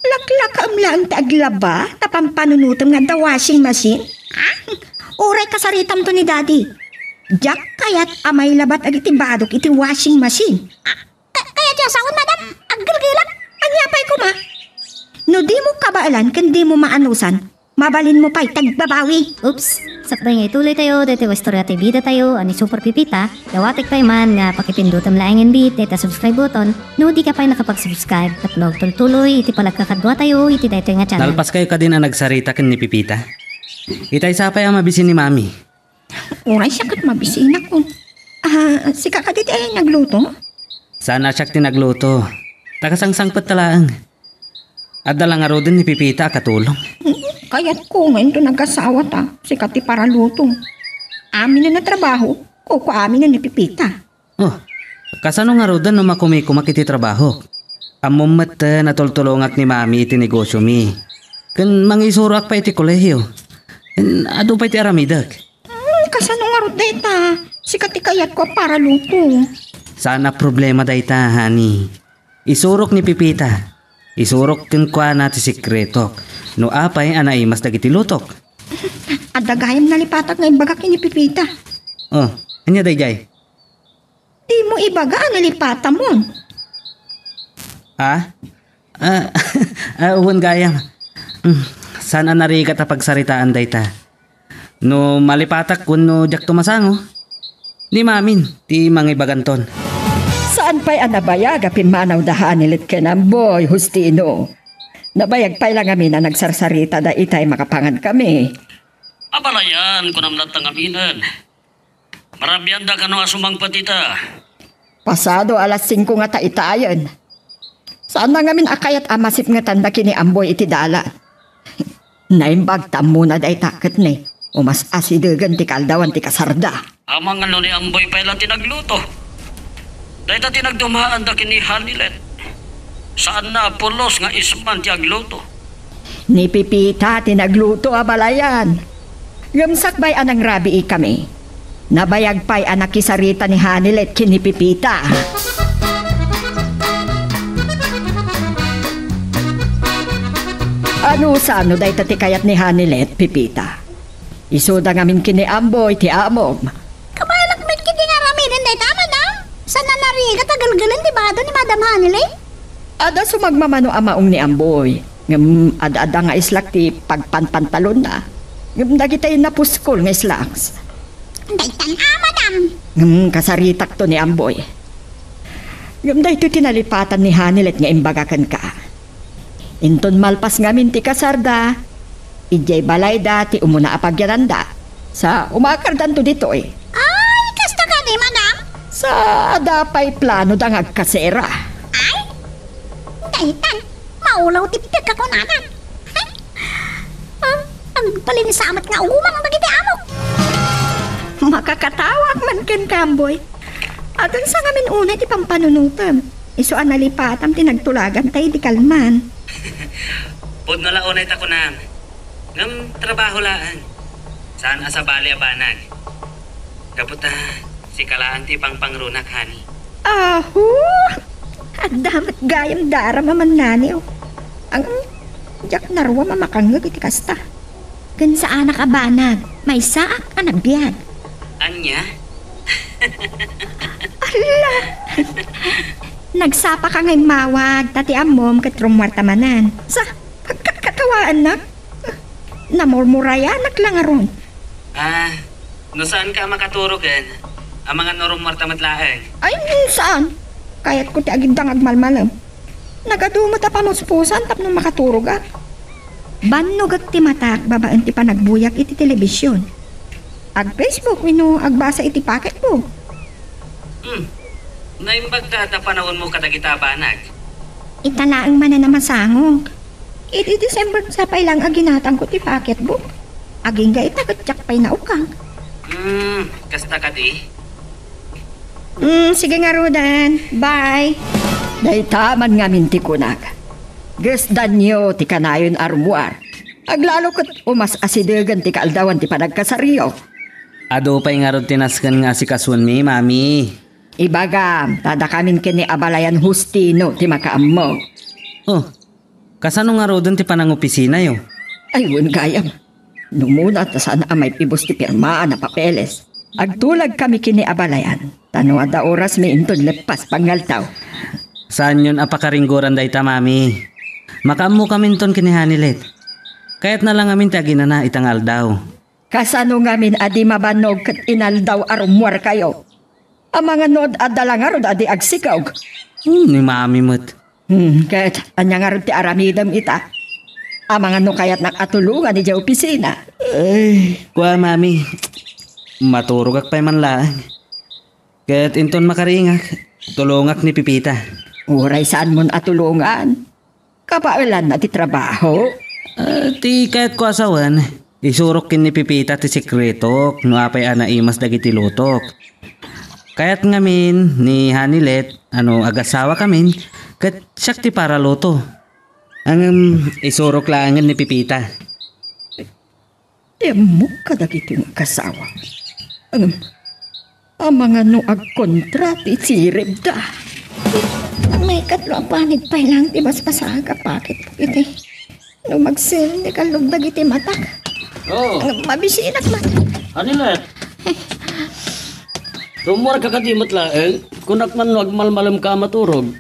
Laklakaem laeng ti aglaba ta pampanunotem nga adda washing machine. Ha? Uray kasaritamto ni Daddy. Diak kayat a mailaba dagiti badok iti washing machine. Ah, ka-, kayat ti asawan, madam? Aggelgelak. Ania pay koma? No dimo kabaelan ken dimo maanusan, mabalinmo pay ti agbabawi. Oops! Sakbay nga ituloytayo daytoy nga istorya ti bidatayo a ni Super Pepita, dawatek pay man nga pakipindutem laengen met dayta subscribe button no dika pay nakapag-subscribe tapno agtultuloy iti panagkakaduatayo iti daytoy nga channel. Nalpaskayo kadin a nagsarita ken ni Pepita? Itay sa pay a mabisin ni Mami. Uray siak ket mabisinak. Ah, sika kadi ti nagluto? Saan a siak ti nagluto. Ta kasangsangpet ta laeng. Adda la ngaruden ni Pepita a katulong. Hmm, kayatko nga inton agasawata, sika ti paraluto. Aminen a trabaho, kukuaminen ni Pepita. Oh, kasano ngaruden no makumikumak iti trabahok? Ammom met a tultulongak ni Mami iti negosyomi. Ken mangisuroak pay iti kolehiyo. Ken adu pay ti aramidek. Hmm, kasano ngarud dayta? Sika ti kayatko a paraluto. Saan a problema dayta, honey. Isurok ni Pepita. Isurok kenkuana ti sekretok. No apay a naimas dagiti lutok. Adda gayam nalipatak nga imbagak ken ni Pepita. Oh, ania daydiay? Dimo ibaga a nalipatamon. Ha? Ah, ah, wen gayam. Mm, saan a narigat a pagsaritaan dayta. No malipatak wenno diakto masango, ni Mamin ti mangibaganton. Saan pay a nabayag a pimmanaw da Hanilet ken Amboy, Justino. Nabayag pay la ngamin a nagsarsarita da itay makapangan kami. Abalayan, kunam latta ngaminen. Marabianda kano a sumangpet ita. Pasado alas singko nga taitayen. Saanna ngamin a kayat a masipngetanda ken ni Amboy iti dalan. Naimbag ta ammona dayta ket ni, umas asidegen ti kaaldawan ti kasarda. Amangan no ni Amboy pay la ti nagluto. Dayta ti nagdumaanda ken ni Hanilet. Saanna a pulos nga isman ti agluto. Ni Pepita ti nagluto, abalayan. Ngem sakbay a nangrabii kami, nabayag pay a nakisarita ni Hanilet ken ni Pepita. Anusano dayta ti kayat ni Hanilet, Pepita? Isuda ngamin ken ni Amboy ti amom. Kabaelak met ket ti nga aramiden dayta, madam. Saan a narigat a gelgelen ti bado ni Madam Hanilet? Adda sumagmamano a maong ni Amboy. Ngem ad-adda nga islak ti pagpanpantalonna. Ngem dagitay napuskol nga slacks. Daytan a, madam. Ngem kasaritakto ni Amboy. Ngem daytoy ti nalipatan ni Hanilet nga imbaga kenka. Inton malpas ngamin ti kasarda, idiay balayda ti umuna a pagyananda. Sa umakardanto ditoy. Ay, kasta kadi, madam? Sa adda pay planoda nga agkasera. Ay, daytan, maulaw ti pigkakakunana. Ay, ah, agbalinsamet nga umang dagiti amok. Makakatawaak man kenka, Amboy. Adun sa ngamin unay ti pampanunotem. Isu a nalipatam ti nagtulagan tay di kalman. Pudno la unay ta kunam. Ngem trabaho laeng. Saan a sabali a banag. Gapu ta, sika laeng ti pangpangrunak, honey. Aho! Adda met gayam daram a mannaniw. Ang, diak naruam a makangngeg iti kasta. Ken saanak a banag, maysaak a nabiag. Ania? Ala! Nagsapaka nga immawag, ta ti ammom ket rummuarta manen. Sa, pagkakatawaannak? Namurmurayanak la ngarud. Ah, no saanka a makaturogen, amangan no rummuarta met laeng. Ay, saan? Kayatko ti agidda nga agmalmalem. Nagadu met a pamuspusan tapno makaturogak. Bannogek ti matak babaen ti panagbuyak iti telebision. Ag-Facebook wenno agbasa iti pocketbook. Hmm. Naimbagka adda panawenmo kadagita a banag? Ita laeng manen a masangok. Iti December sa pay laeng a ginatangko ti pocketbook. Agingga ita ket diak pay naukang. Hmm, kasta kadi? Hmm, sige ngaruden. Bye. Dayta man ngamin ti kunak. Gesdanyo ti kanayon a rummuar. Aglalo ket umas-asidegen ti kaaldawan ti panagkasaryo. Adu pay ngarud ti nasken nga asikasoenmi, Mami. Ibagam, ta dakamin ken ni Abalayan Justino ti makaammo. Oh, kasano ngaruden ti panangopisinayo? Ay, wen gayam. Numuna ta saan a maipibus ti pirmaan a papeles. Agtulagkami ken ni Abalayan, ta no adda orasmi inton leppas pangaldaw. Saanyon a pakaringgoran dayta, Mami. Makaammokaminton ken ni Hanilet. Kayatna la ngamin ti aginana ita nga aldaw. Kasano ngamin a di mabannog ket inaldaw a rummuarkayo? Amangan no ad-, adda la ngarud a di agsikog. Hmm, ni Mami met. Hmm, ket ania ngarud ti aramidem ita? Amangan no kayatnak a tulongan idiay opisina. Ay, kua, Mami. Maturogak pay man laeng. Ket inton makariingak, tulongak ni Pipita. Uray saanmon a tulongan. Kabaelanna ti trabaho. Ah, ti kayatko a sawen, isurok ken ni Pipita ti sekretok no apay a naimas dagiti lutok. Kayat ngamin ni Hanilet a no agasawakamin, ket siak ti paraluto. Ngem isurok laengen ni Pipita. Ti ammok kadagiti nga agasawa. Ngem, amangan no agkontra ti siribda. Maikatlo a panit pay laeng ti basbasaak a pocketbook iti. No magsirib ti kallog dagiti matak. Oh. Ngem mabisinak man. Hanilet. Rummuarka kadi met laeng? Kunak man no agmalmalemka a maturog.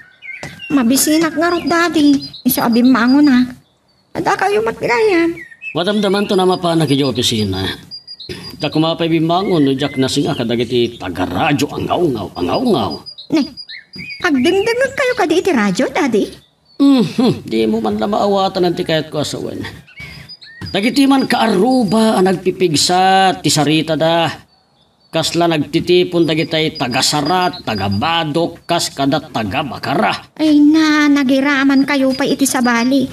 Mabisinak ngarud, Daddy. Isu a bimmangonak. Adda kayo met gayam. Madamdamanto a mapanak idiay opisina. Ta koma pay bimmangon no diak nasinga kadagiti taga-radyo a ngawngaw, a ngawngaw. Ne, agdengdengngeg kayo kadi iti radyo, Daddy? Mhm, dimo man la maawatan ti kayatko a sawen. Dagiti man kaarruba a nagpipigsa ti saritada. Kasla nagtitipon dagitay taga-Sarat, taga-Badok, kas kada taga-Bacara. Ay na, nagiraman kayo pay iti sabali.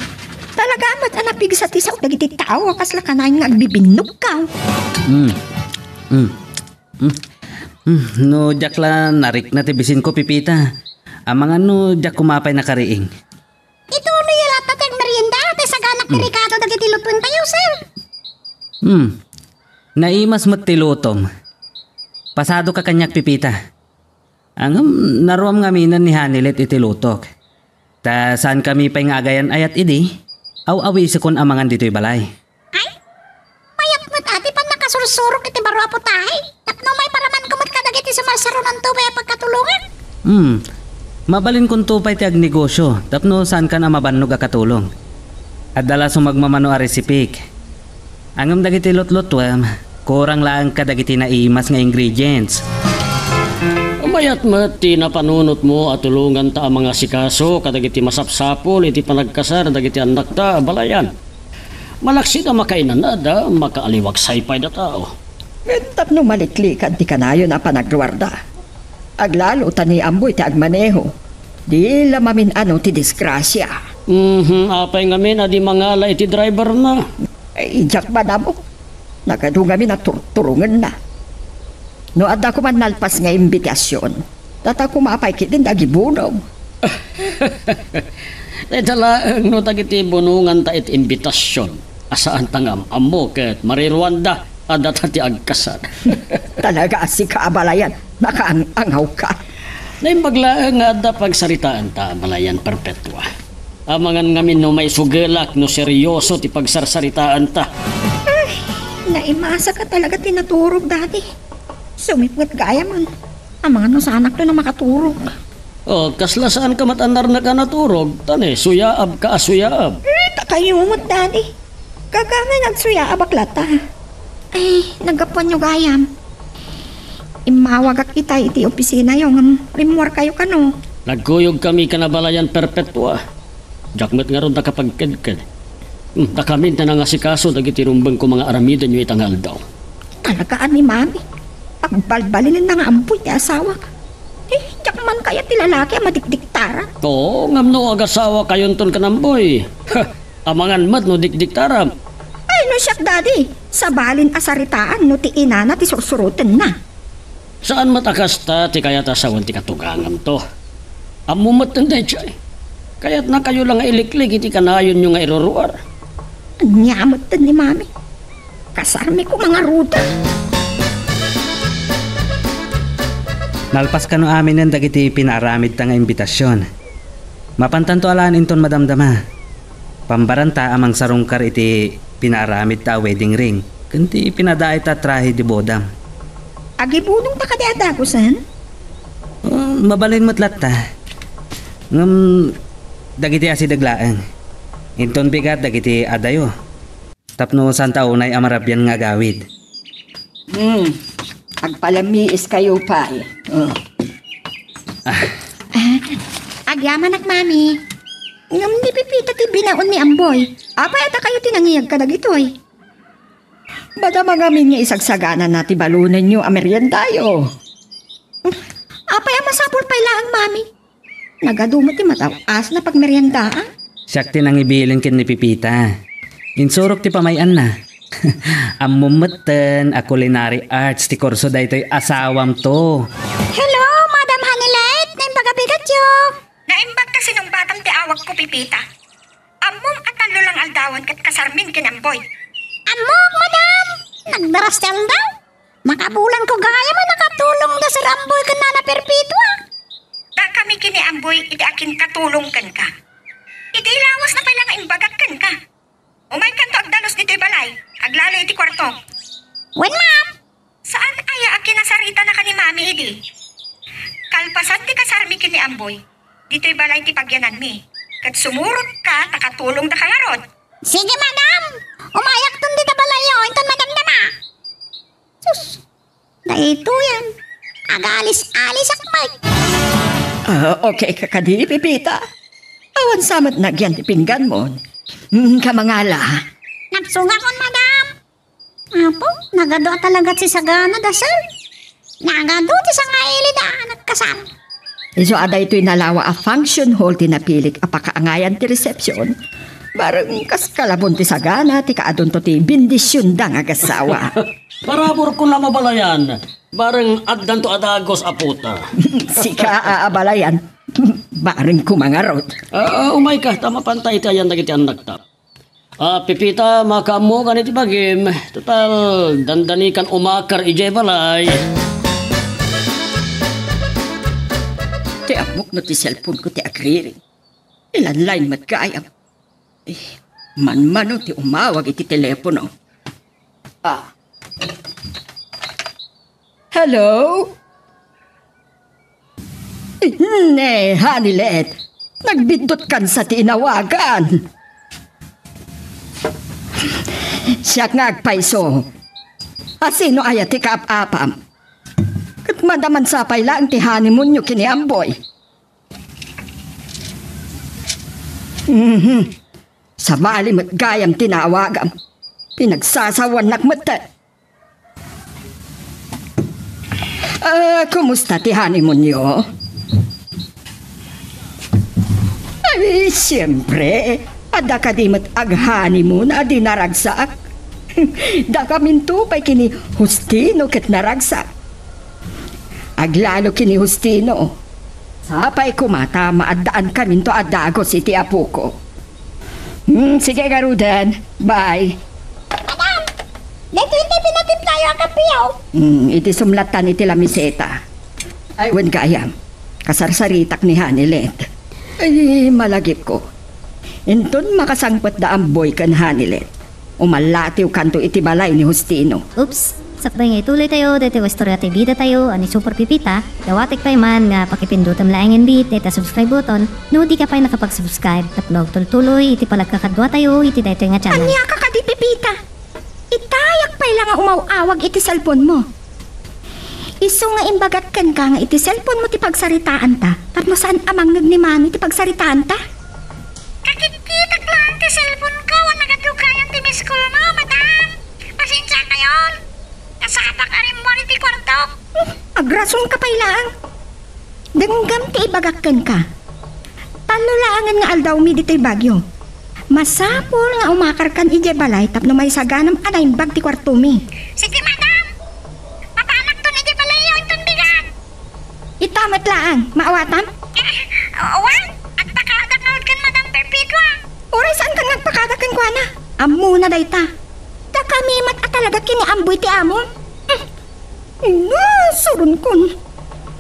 Talaga met a napigsa ti sao dagiti tao a kasla kanayon nga agbibinnogkaw. Hmm. Hmm. Hmm. Hmm. No diak la narikna ti bisinko, Pipita. Amangan no diak koma pay nakariing. Ituloy latta ti agmerienda, ti saganak ti Hmm. rekado dagiti lutuentayo, sir. Hmm. Naimas met ti lutom. Pasadoka kaniak, Pipita. Ngem, naruam ngaminen ni Hanilet iti lutok. Ta saankami pay nga agayan-ayat idi, aw-awisekon a mangan ditoy balay. Ay, mayat met a ti pannakasursurok iti baro a putahe. Tapno maiparamanko met kadagiti sumarsarunonto pay a pagkatulongan. Hmm. Mabalinkonto pay ti agnegosyo tapno saankan a mabannog a katulong. Adda la sumagmamano a resipik. Ngem dagiti lutlutuem, kurang laeng kadagiti naimas nga ingredients. Mayat met ti napanunotmo a tulonganta a mangasikaso kadagiti masapsapul iti panagkasar dagiti annakta a balayan. Malaksid a makainanada, makaaliwagsay pay da tao. Ngem tapno maliklikan ti kanayon a panagruarda. Aglalo ta ni Amboy ti agmaneho. Di la mamin-ano ti disgrasia. Mhm, apay ngamin a di mangala iti driverna? Ay, diak madamo. Nagadu ngamin a turturongenna. No adda koman nalpas nga imbitasion, data koma pay ketdin ti agibunog. Dayta laeng no dagiti bunonganta iti imbitasion a saanta nga am-ammo ket mariruanda a data ti agkasar. Talaga a sika a balayan, nakaang-angawka. Naimbag laeng nga adda pagsaritaanta, balayan Perpetua. Amangan ngamin no maisugelak no seryoso ti pagsarsaritaanta. Ay, naimasaka talaga ti naturog, Daddy. Sumipnget gayam. Amangan no saanakto a makaturog. Oh, kasla saanka met a narnak a naturog, ta ne, suyaabka a suyaab. Eh, ta kayo met, Daddy. Kakamay nagsuyaabak latta. Ay, naggapuanyo gayam. Immawagak itay iti opisinayo ngem rimmuarkayo kano. Nagkuyogkami ken a balayan Perpetua. Diak met ngarud nakapagkedked. Hmm, dakamin ti nangasikaso dagiti rumbengko nga aramiden ita nga aldaw. Talaga a ni Mami. Pagbalbalinenna nga ammoy ti asawak. Eh, diak man kayat ti lalaki a madikdiktaran. Oo, ngem no agasawakayonton ken ammoy. Ha, amangan met no dikdiktaram. Ay, no siak, Daddy, sabalin a saritaan no ti inana ti sursurotenna. Saan met a kasta ti kayat a sawen ti katuganganto. Ammom met daydiay. Kayatnakayo la nga iliklik iti kanayonyo nga iruruar. Ania met ni Mami? Kasarmi koma ngarud. Nalpas kano aminen dagiti pinaaramidta nga imbitasion. Mapantanto a laan inton madamdama. Pambaranta a mangsarungkar iti pinaaramidta a wedding ring ken ti pinadaayta a trahe de bodam. Agibunongta kadi a dagusen? Oh, mabalin met latta. Ngem dagiti asideg laeng. Inton bigat dagiti adayo. Tapno saanta unay a marabian nga agawid. Hmm. Agpalammiiskayo pay. Oh. Ah. Ah, agyamanak, Mami. Ngem ni Pepita ti binaon ni Amboy. Apay a dakayo ti nangiyag kadagitoy? Madama ngamin nga isagsaganana ti balonenyo a meriendayo. Apay a masapul pay laeng, Mami? Nagadu met ti mataw-asan a pagmeriendaan. Siak ti nangibilin ken ni Pepita. Insurok ti pamay-anna. Ammom metten a culinary arts ti kurso daytoy asawamto. Hello, Madam Hanilet! Naimbag a bigatyo! Naimbag ta sinungbatam ti awagko, Pepita. Ammom a tallo lang aldawen ket kasarmin ken Amboy. Ammok, madam! Nagdaras ti aldaw. Makabulanko gayam a nakatulongda Sir Amboy ken Nana Perpetua. Dakami ken ni Amboy iti akinkatulong kenka. Idi lawasna pay la nga imbagak kenka. Umaykanto agdalus ditoy balay, aglalo iti kuarto. Wen, ma'am. Saan aya a kinasaritanaka ni Mami idi? Kalpasan ti kasarmi ken ni Amboy, ditoy balay ti pagyananmi. Ket sumurotka ta katulongdaka ngarud. Sige, madam. Umayakton dita balayyo, inton madamdama. Sus, daytoyen. Agalis-alisak met. Ah, okay ka kadi, Pepita? Awan sa met nagyan ti pingganmon. Mm, kamangala. Napsugakon, madam. Apo, nagadu a talaga ti sagana, dasel. Nagadu ti sangaili da, nagkasar. Isu a daytoy nalawa a function hall ti napilik a pakaangayan ti reception. Bareng kas kalabon ti sagana ti kaadunto ti bendisionda nga agassawa. Paraburkon la mabalayan, bareng addanto a dagus a puta. Sika a abalayan, bareng kumangarot. Ah, ah, umayka, ta mapanta iti ayan dagiti annakta. Ah, Pepita, makaammokan iti bagim. Total, dandanikan umakar idiay balay. Ti ammok no ti cellphone ko ti agriring. Ilan line met gayam. Eh, manmano ti umawag iti telepono. Ah. Hello? Ne, Hanilet, nagbiddutkan sa ti inawagan. Siak nga agpayso. Asino aya ti kaap-apam? Ket madaman sapay laeng ti honeymoonyo ken ni Amboy. Mhm. Sabali met gayam ti naawagam. Pinagsasawannak met. Ah, kumusta ti honeymoonyo? Ay, siyempre. Adda kadi met ag-honeymoon a di naragsak? Dakaminto pay ken ni Justino ket naragsak. Aglalo ken ni Justino. Sapay koma ta maaddaankaminto a dagus iti apoko. Hmm, sige, garuden. Bye. Madam! Daytoy ti pinatimplayo Kapiaw. Hmm, iti sumlatan iti lamiseta. Ay, wen gayam, kasarsaritak ni Hanilet. Ay, malagipko. Inton makasangpet da Amboy ken Hanilet, umallatiwkanto iti balay ni Justino. Oops! Sakbay nga ituloy tayo daytoy nga istorya ti bida tayo a ni Super Pipita, dawatek pay man nga pakipindutem laengen bi dayta subscribe button no di ka pay nakapag-subscribe tapno agtultuloy iti panagkakadua tayo iti daytoy nga channel. Ania ka kadi, Pipita? Itayak pay la nga umaw-awag iti cellphone mo. Isu nga imbagak kenka nga iti cellphone mo ti pagsaritaanta, tapno saan a mangngeg ni Mami ti pagsaritaanta? Kakitkitak laeng ti cellphone ko, wen nagadugayan ti miss call mo, madam. Pasensia kayon. Kasadak a rimmuar iti kuartok. Hmm, agrason ka pay laeng. Denggem ti ibagak kenka. Tallo laengen nga aldawmi ditoy Baguio. Masapul nga umakarkan idiay balay tapno maisaganam a naimbag ti kuartomi. Sige, madam. Mapanakton idiay balayyo inton bigat. Ita met laeng, maawatam? Eh, wen, agpakadak ngarud ken Madam Perpetua. Uray saankan nga agpakadak kenkuana. Ammona dayta. Dakami met a talaga kiniamboy ti amom. Hmm. Nasuronkon.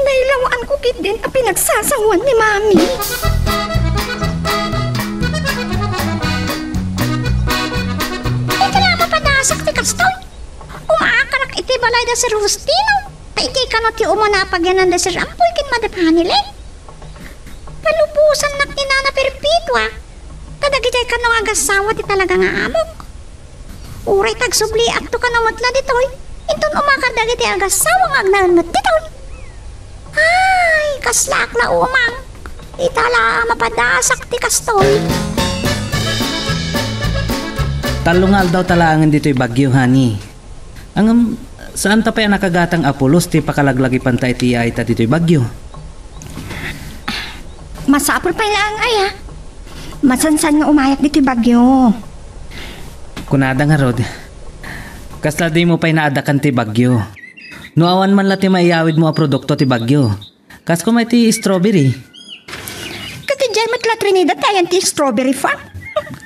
Nailawaanko ketdin a pinagsasaoan ni Mami. Iti la mapadasak ti kastoy. Umaakarak iti balay da Sir Justino. Ta iti kano ti umuna a pagyanan da Sir Amboy ken Madam Hanilet. Palubosannak ni Nana Perpetua kadagiti kano nga agassawa ti talaga nga amok. Uray tagsubliakto kano met la ditoy, inton umakar dagiti agassawa nga agnaen met ditoy. Ay, kaslaak la umang. Ita la mapadasak ti kastoy. Tallo nga aldaw ta laengen ditoy Baguio, honey. Ngem, saanta pay a nakagatang a pulos ti pakalaglagipanta iti yaayta ditoy Baguio? Masapul pay laeng aya. Masansan nga umayak ditoy Baguio. Kunada ngarud, kasla dimo pay naadakan ti Baguio. No awan man la ti maiyawidmo a produkto ti Baguio. Kas koma iti strawberry. Ket idiay met la Trinidad ti ayan ti strawberry farm.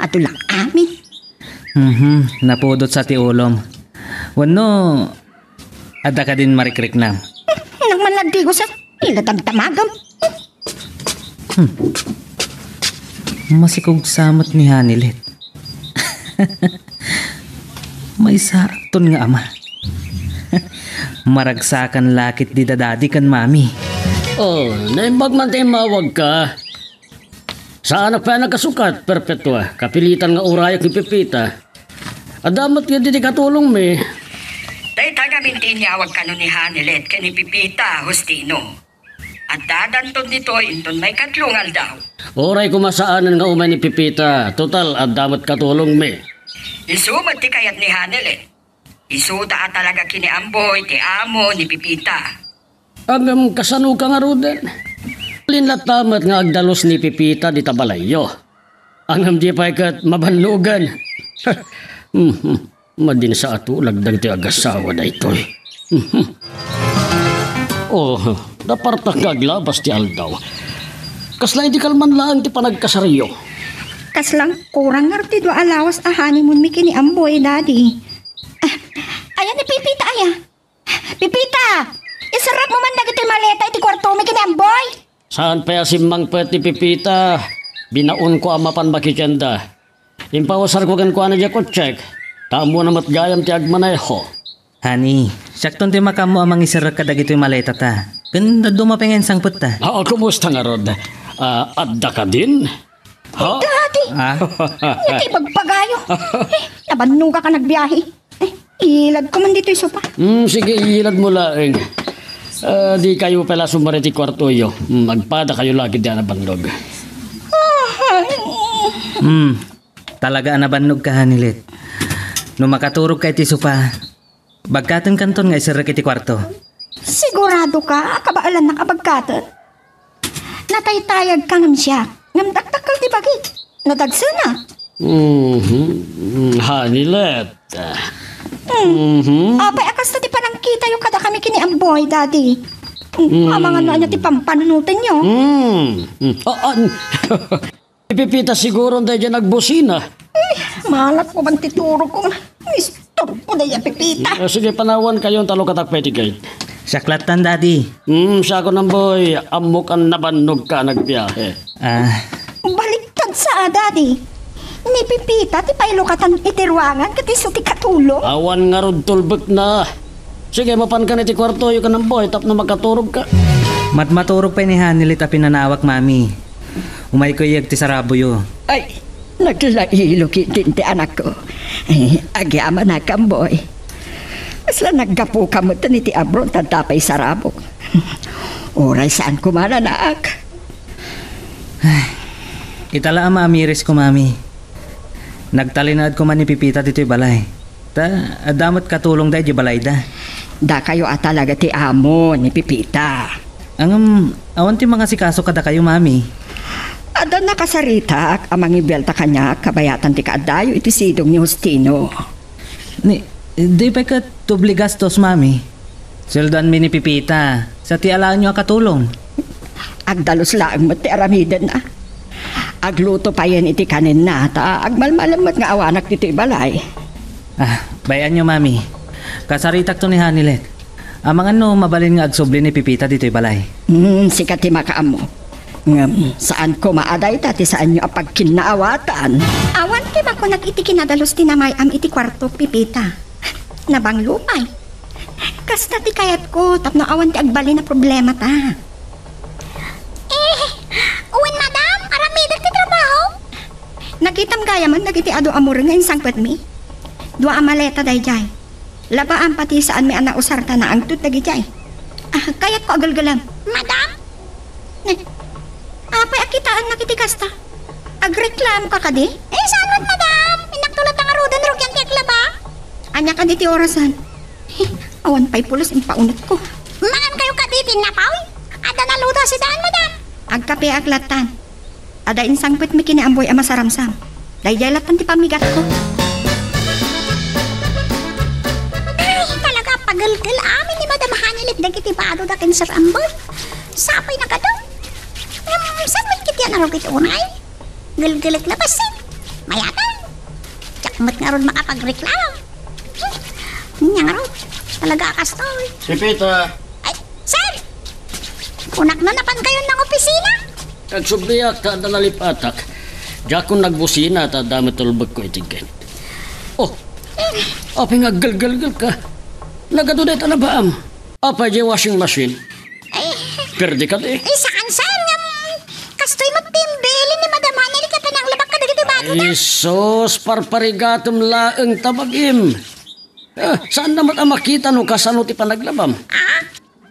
Adu la amin. Mhm, napudot sa ti ulom. Wenno, adda kadin marikriknam? Nang manlagdigo sa ila damdamagam. Hmm. Masikog sa met ni Hanilet. Maysa ton nga ama. Maragsakan la ketdi da Daddy ken Mami. Oh, naimbag man ta immawagka. Saanak pay a nakasukat, Perpetua. Kapilitan nga urayak ni Pepita. Adda met ketdi ti katulongmi. Dayta ngamin ti inyawag kano ni Hanilet ken ni Pepita, Justino. Addadanton ditoy inton maikatlo nga aldaw. Uray koma saanen nga umay ni Pepita, total, adda met katulongmi. Isu met ti kayat ni Hanilet. Isuda a talaga kiniamboy ti amo ni Pepita. Ngem kasanoka ngaruden? Linlatta met nga agdalus ni Pepita dita balayyo. Ngem di pay ket mabannogen. Mhm. Madin sa a tulag dagiti agassawa daytoy. Mhm. Oh, napartak nga aglabas ti aldaw. Kasla idi kalman laeng ti panagkasaryo? Kasla kurang ngarud ti dua a lawas a honeymoon mi ken ni Amboy, Daddy. Ah, ayan ni Pipita, aya? Pipita! Iserrekmo man dagiti maleta iti kuartomi ken ni Amboy. Saan pay a simmangpet ni Pipita? Binaonko a mapan makikenda. Impausarko kenkuana diay kotsek, ta ammona met gayam ti agmaneho. Honey, siakton ti makaammo a mangiserrek kadagitoy maletata. Ken dadduma pay nga insangpetta. Ah, kumusta ngarud? Ah, adda kadin? Ha? Daddy! Ah? Ania ti ibagbagayo? Eh, nabannogak a nagbiahe. Eh, iladko man ditoy sopa. Hmm, sige, iladmo laeng. Ah, dikayo pay la sumar iti kuartoyo. Hmm, agpadakayo la ketdi a nabannog. Ah, ay. Hmm, talaga a nabannogka, Hanilet. No makaturogka iti sopa, bagkatenkanton nga iserrek iti kuarto. Siguradoka a kabaelannak a bagkaten? Nataytayagka ngem siak, ngem dakdakkel ti bagik. No dagsena. Mhm. Hanilet. Hmm. Mhm. Apay a kasta ti panangkitayo kadakami ken ni Amboy, Daddy? Hmm. Amangan no ania ti pampanunotenyo? Hmm. Hmm. Ah, ah. Ni Pipita siguro daydiay nagbusina. Ay, malat mo man ti turogko. Miss, Turpo na ya Pepita. Ah, sige, panawankayo, ta lukatak pay ti gate. Siak lattan, Daddy. Hmm, siak ko, Amboy. Ammok a nabannogka a nagbiahe. Ah. Baliktad sa, Daddy. Ni Pepita ti pailukatan iti ruangan ket isu ti katulong. Awan ngarud tulbekna. Sige, mapankan iti kuartoyo ken Amboy tapno makaturogka. Madmaturog pay ni Hanilet a pinanawak, Mami. Umayko iyeg ti saraboyo. Ay, naglailog iti ti anakko. Eh, agyamanak, Amboy. Kasla naggapuka met iti abron, ta adda pay sarabok. Uray saan koma, anak. Ay, ita la a maamirisko, Mami. Nagtalinaed koma ni Pepita ditoy balay. Ta, adda met katulongda idiay balayda. Dakayo a talaga ti amo ni Pepita. Ngem, awan ti mangasikaso kadakayo, Mami. Adda nakasaritak a mangibuelta kaniak kabayatan ti kaaddayo iti sidong ni Justino. Ni, di pay ket doble gastos, Mami. Sueldoanmi ni Pepita, sa ti alaenyo a katulong. Agdalus laeng met ti aramidenna. Agluto payen iti kanenna, ta agmalmalem met nga awanak ditoy balay. Ah, bay-anyo, Mami. Kasaritakto ni Hanilet. Amangan no mabalin nga agsubli ni Pepita ditoy balay. Hmm, sika ti makaammo. Ngem, saan koma a dayta ti saanyo a pagkinnaawatan? Awan ti makunak iti kinadalus ti namay-am iti kuarto, Pepita. Nabanglo pay. Kasta ti kayatko tapno awan ti agbalin a problemata. Eh, wen, madam, aramidek ti trabaho? Nakitam gayamen dagiti adu a mureng nga insangpetmi. Dua a maleta daydiay. Labaam pati saanmi a nausar ta naangtud dagidiay. Ah, kayatko a gelgelem. Madam? Eh, apay a kitaennak iti kasta? Agreklamo ka kadi? Eh, saan met, madam? Innakto latta ngaruden rugian ti aglaba. Ania kadi ti orasan? Awan pay pulos impaunotko. Mangan kayo kadi ti napaw? Adda naluto a sidaen, madam. Agkapeak lattan. Adda insangpetmi ken ni Amboy a masaramsam. Daydiay lattan ti pammigatko. Ay, talaga, pagelgel amin ni Madam Hanilet dagiti badoda ken Sir Amboy. Sapay na kado. Ngem, saan met ketdi a narugit unay? Gelgelek na bassit. Mayatan. Diak met ngarud makapagreklamo. Ania ngarud? Talaga a kastoy. Pepita. Ay, sir! Kunak no napan kayon nang opisina? Agsubliak ta adda nalip-atak. Diakon nagbusina ta adda met tulbekko iti gate. Oh, apay nga aggelgelgel ka? Nagadu dayta labaam. Apay diay washing machine? Ay. Perde ka di. Ay, saan, sir? Ngem, kastoy met ti imbilin ni Madam Hanilet ket pananglabak kadagiti badoda. Ay, sus, parparigatem laeng ta bagim. Ah, saan na met a makita no kasano ti panaglabam? Ah?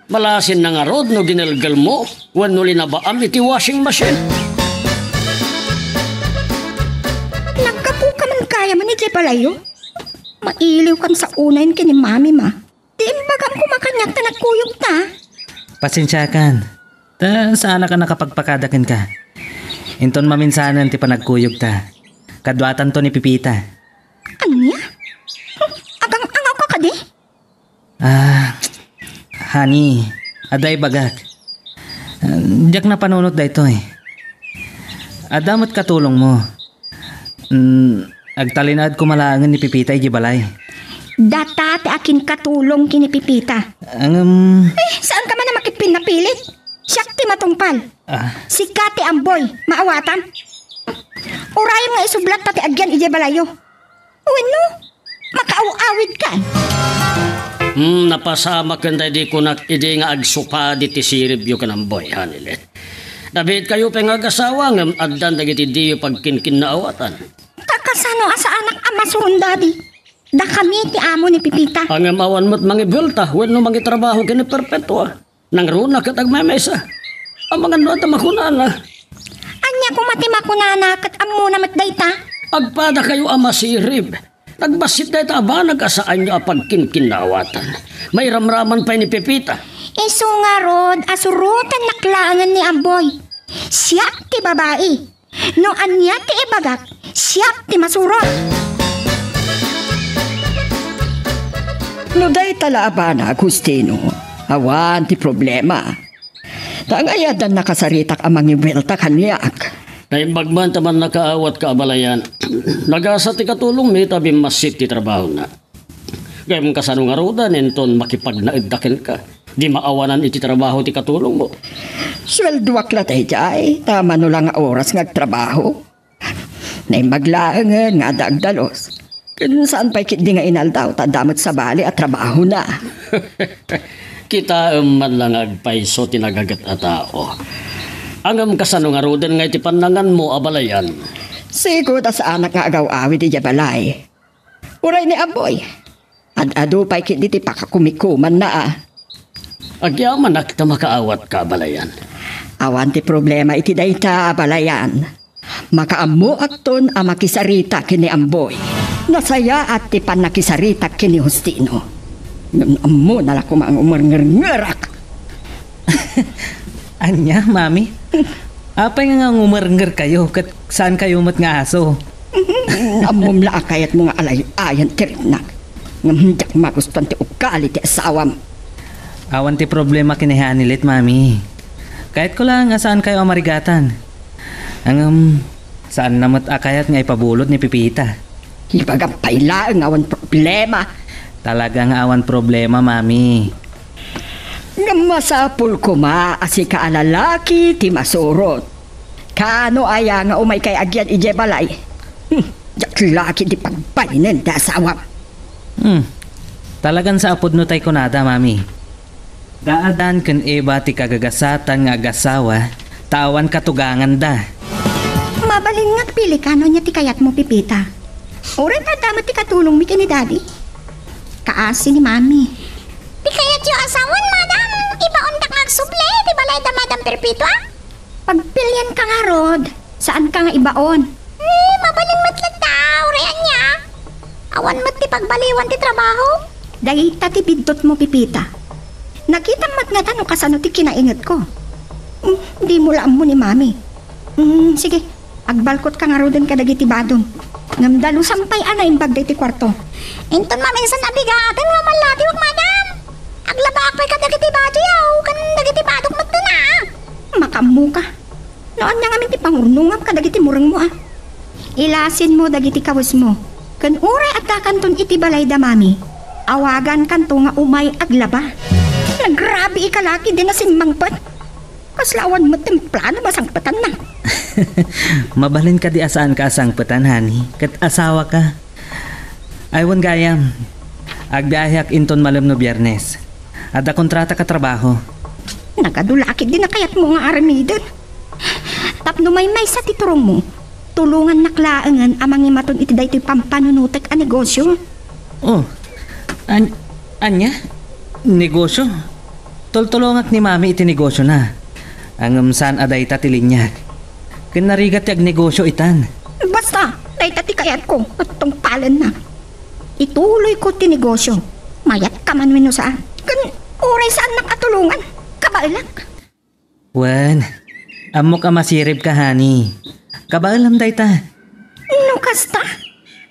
Malasin na ngarud no ginelgelmo wenno linabaam iti washing machine. Naggapuka man gayamen idiay balayyo? Mailiwkan sa unayen ken ni Mami, ma. Di imbagam koma kaniak ta nagkuyogta. Pasensiakan. Ta saanak a nakapagpakada kenka. Inton maminsanen ti panagkuyogta. Kaduatanto ni Pepita. Ania? Agang-angawka kadi? Ah, honey, adda ibagak. Ah, diak napanunot daytoy. Adda met katulongmo. Mm, agtalinaed koma laengen ni Pepita idiay balay. Data ti akinkatulong ken ni Pepita. Ngem, eh, saanka man a makipinnapilit? Siak ti matungpal. Ah. Sika ti Amboy, maawatam. Urayem nga isublatta ti agian idiay balayyo. Wenno, makaaw-awidkan. Hmm, napasamaken daydi kunak idi nga agsupadi ti siribyo ken Amboy, Hanilet. Nabiitkayo pay nga agasawa, ngem addan dagiti diyo pagkinkinnaawatan. Ta kasano a saanak a masuron, Daddy? Dakami ti amo ni Pepita. Ngem awan met mangibuelta wenno mangitrabaho ken ni Perpetua. Nangruna ket agmemaysa. Amangan no adda makunana. Ania koma ti makunana ket ammona met dayta? Agpadakayo a masirib. Nagbassit dayta a banag a saanyo a pagkinkinnaawatan. Mairamraman pay ni Pepita. Isu ngarud a surotennak laengen ni Amboy. Siak ti babai. No ania ti ibagak, siak ti masurot. No dayta la a banag, Justino, awan ti problema. Ta ania addan nakasaritak a mangibuelta kaniak? Naimbag man ta mannakaawat ka abalayan. Nagasa ti katulongmi ta bimmassit ti trabahona. Ngem kasano ngaruden inton makipagnaedda kenka? Di maawanan iti trabaho ti katulongmo. Sueldoak la daydiay, ta mano la nga oras nga agtrabaho. Naimbag laengen nga adda agdalos. Ken saan pay ketdi nga inaldaw, ta adda met sabali a trabahona. Kitaem man la nga agpayso ti nagaget a tao. Ngem kasano ngaruden nga iti pannanganmo a balayan? Sigud a saanak nga agaw-awid idiay balay. Uray ni Amboy. Ad-adu pay ketdi ti pakakumikumanna a. Agyamanak ta makaawatka a balayan. Awan ti problema iti dayta a balayan. Makaammoakton a makisarita ken ni Amboy. Nasayaat ti pannakisaritak ken ni Justino. Ngem ammona la koma nga umerngerngerngerak. Ania, Mami? Apay nga ngumerngerkayo ket saankayo met nga aso? Ammom la a kayatmo nga alay-ayan ti riknak. Ngem diak magustuan ti ugali ti asawam. Awan ti problema ken ni Hanilet, Mami. Kayatko la nga saankayo a marigatan. Ngem, saanna met a kayat nga ipabulod ni Pipita. Ibagam pay laeng nga awan problema. Talaga nga awan problema, Mami. Ngem masapul koma a sika a lalaki ti masurot. Kaano aya nga umaykay agyan idiay balay? Hmm, diak la ketdi pagbainen ti asawam. Hmm. Talagan sa apudno tay kunada, Mami. Da Adan ken Eva ti kagagasatan nga agasawa, ta awan katuganganda. Mabalin nga agpili ka no ania ti kayatmo, Pipita. Uray adda met ti katulongmi ken ni Daddy. Kaasi ni Mami. Ti kayatyo a sawen, madam, ibaondak nga agsubli ti balay da Madam Perpetua. Pagpilianka ngarud, saanka nga ibaon. Eh, mabalin met latta, uray ania. Awan met ti pagbaliwan ti trabaho. Dayta ti biddutmo, Pipita. Nakitam met ngata no kasano ti kinaingetko. Hmm, dimo la ammo ni Mami. Hmm, sige, agbalkotka ngaruden kadagiti badom. Ngem dalusam pay a naimbag daytoy kuarto. Inton maminsan a bigaten nga umallatiwak, madam. Aglabaak pay kadagiti badyo, ken dagiti badok met dina. Makaammoka. No ania ngamin ti pangurnongam kadagiti murengmo a. Ilasinmo dagiti kawesmo. Ken uray addakanton iti balay da Mami, awagankanto nga umay aglaba. Nagrabiika la ketdi nasimmangpet. Kasla awan met ti plano masangpetanna. Mabalin kadi a saanka a sangpetan, honey, ket asawaka. Ay, wen gayam. Agbiaheak inton malem no Biernes. Adda kontratak a trabaho. Nagadu la ketdi nakayatmo nga aramiden. Tapno maymaysa ti turongmo, tulongannak laengen a mangimaton iti daytoy pampanunotek a negosio. Oh, an-, ania? Negosio? Tultulongak ni Mami iti negosiona. Ngem saan a dayta ti liniak. Ken narigat ti agnegosio itan. Basta, dayta ti kayatko, ket tungpalennak. Ituloyko ti negosio. Mayatka man wenno saan. Ken uray saannak a tulongan, kabaelak. Wen, ammok a masiribka, honey. Kabaelam dayta. No kasta,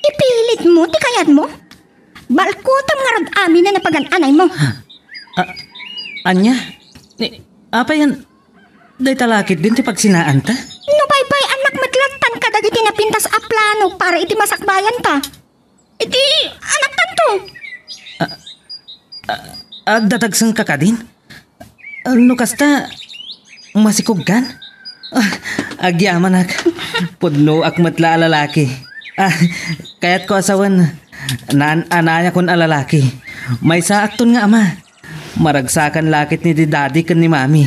ipilitmo ti kayatmo? Balkutem ngarud amin a napagan-anaymo. A-, ania? Ni, apay yan? Dayta la ketdin ti pagsinaanta? No baybay-annak met lattan kadagiti napintas a plano para iti masakbayanta. Iti anakkanto. A-, a-, agdadagsenka kadin? No kasta, masikogkan? Ah, agyamanak. Pudnoak met la a lalaki. Ah, kayatko a sawen, naan-anayakon a lalaki. Maysaakton nga ama. Maragsakan la ket ni Daddy ken ni Mami.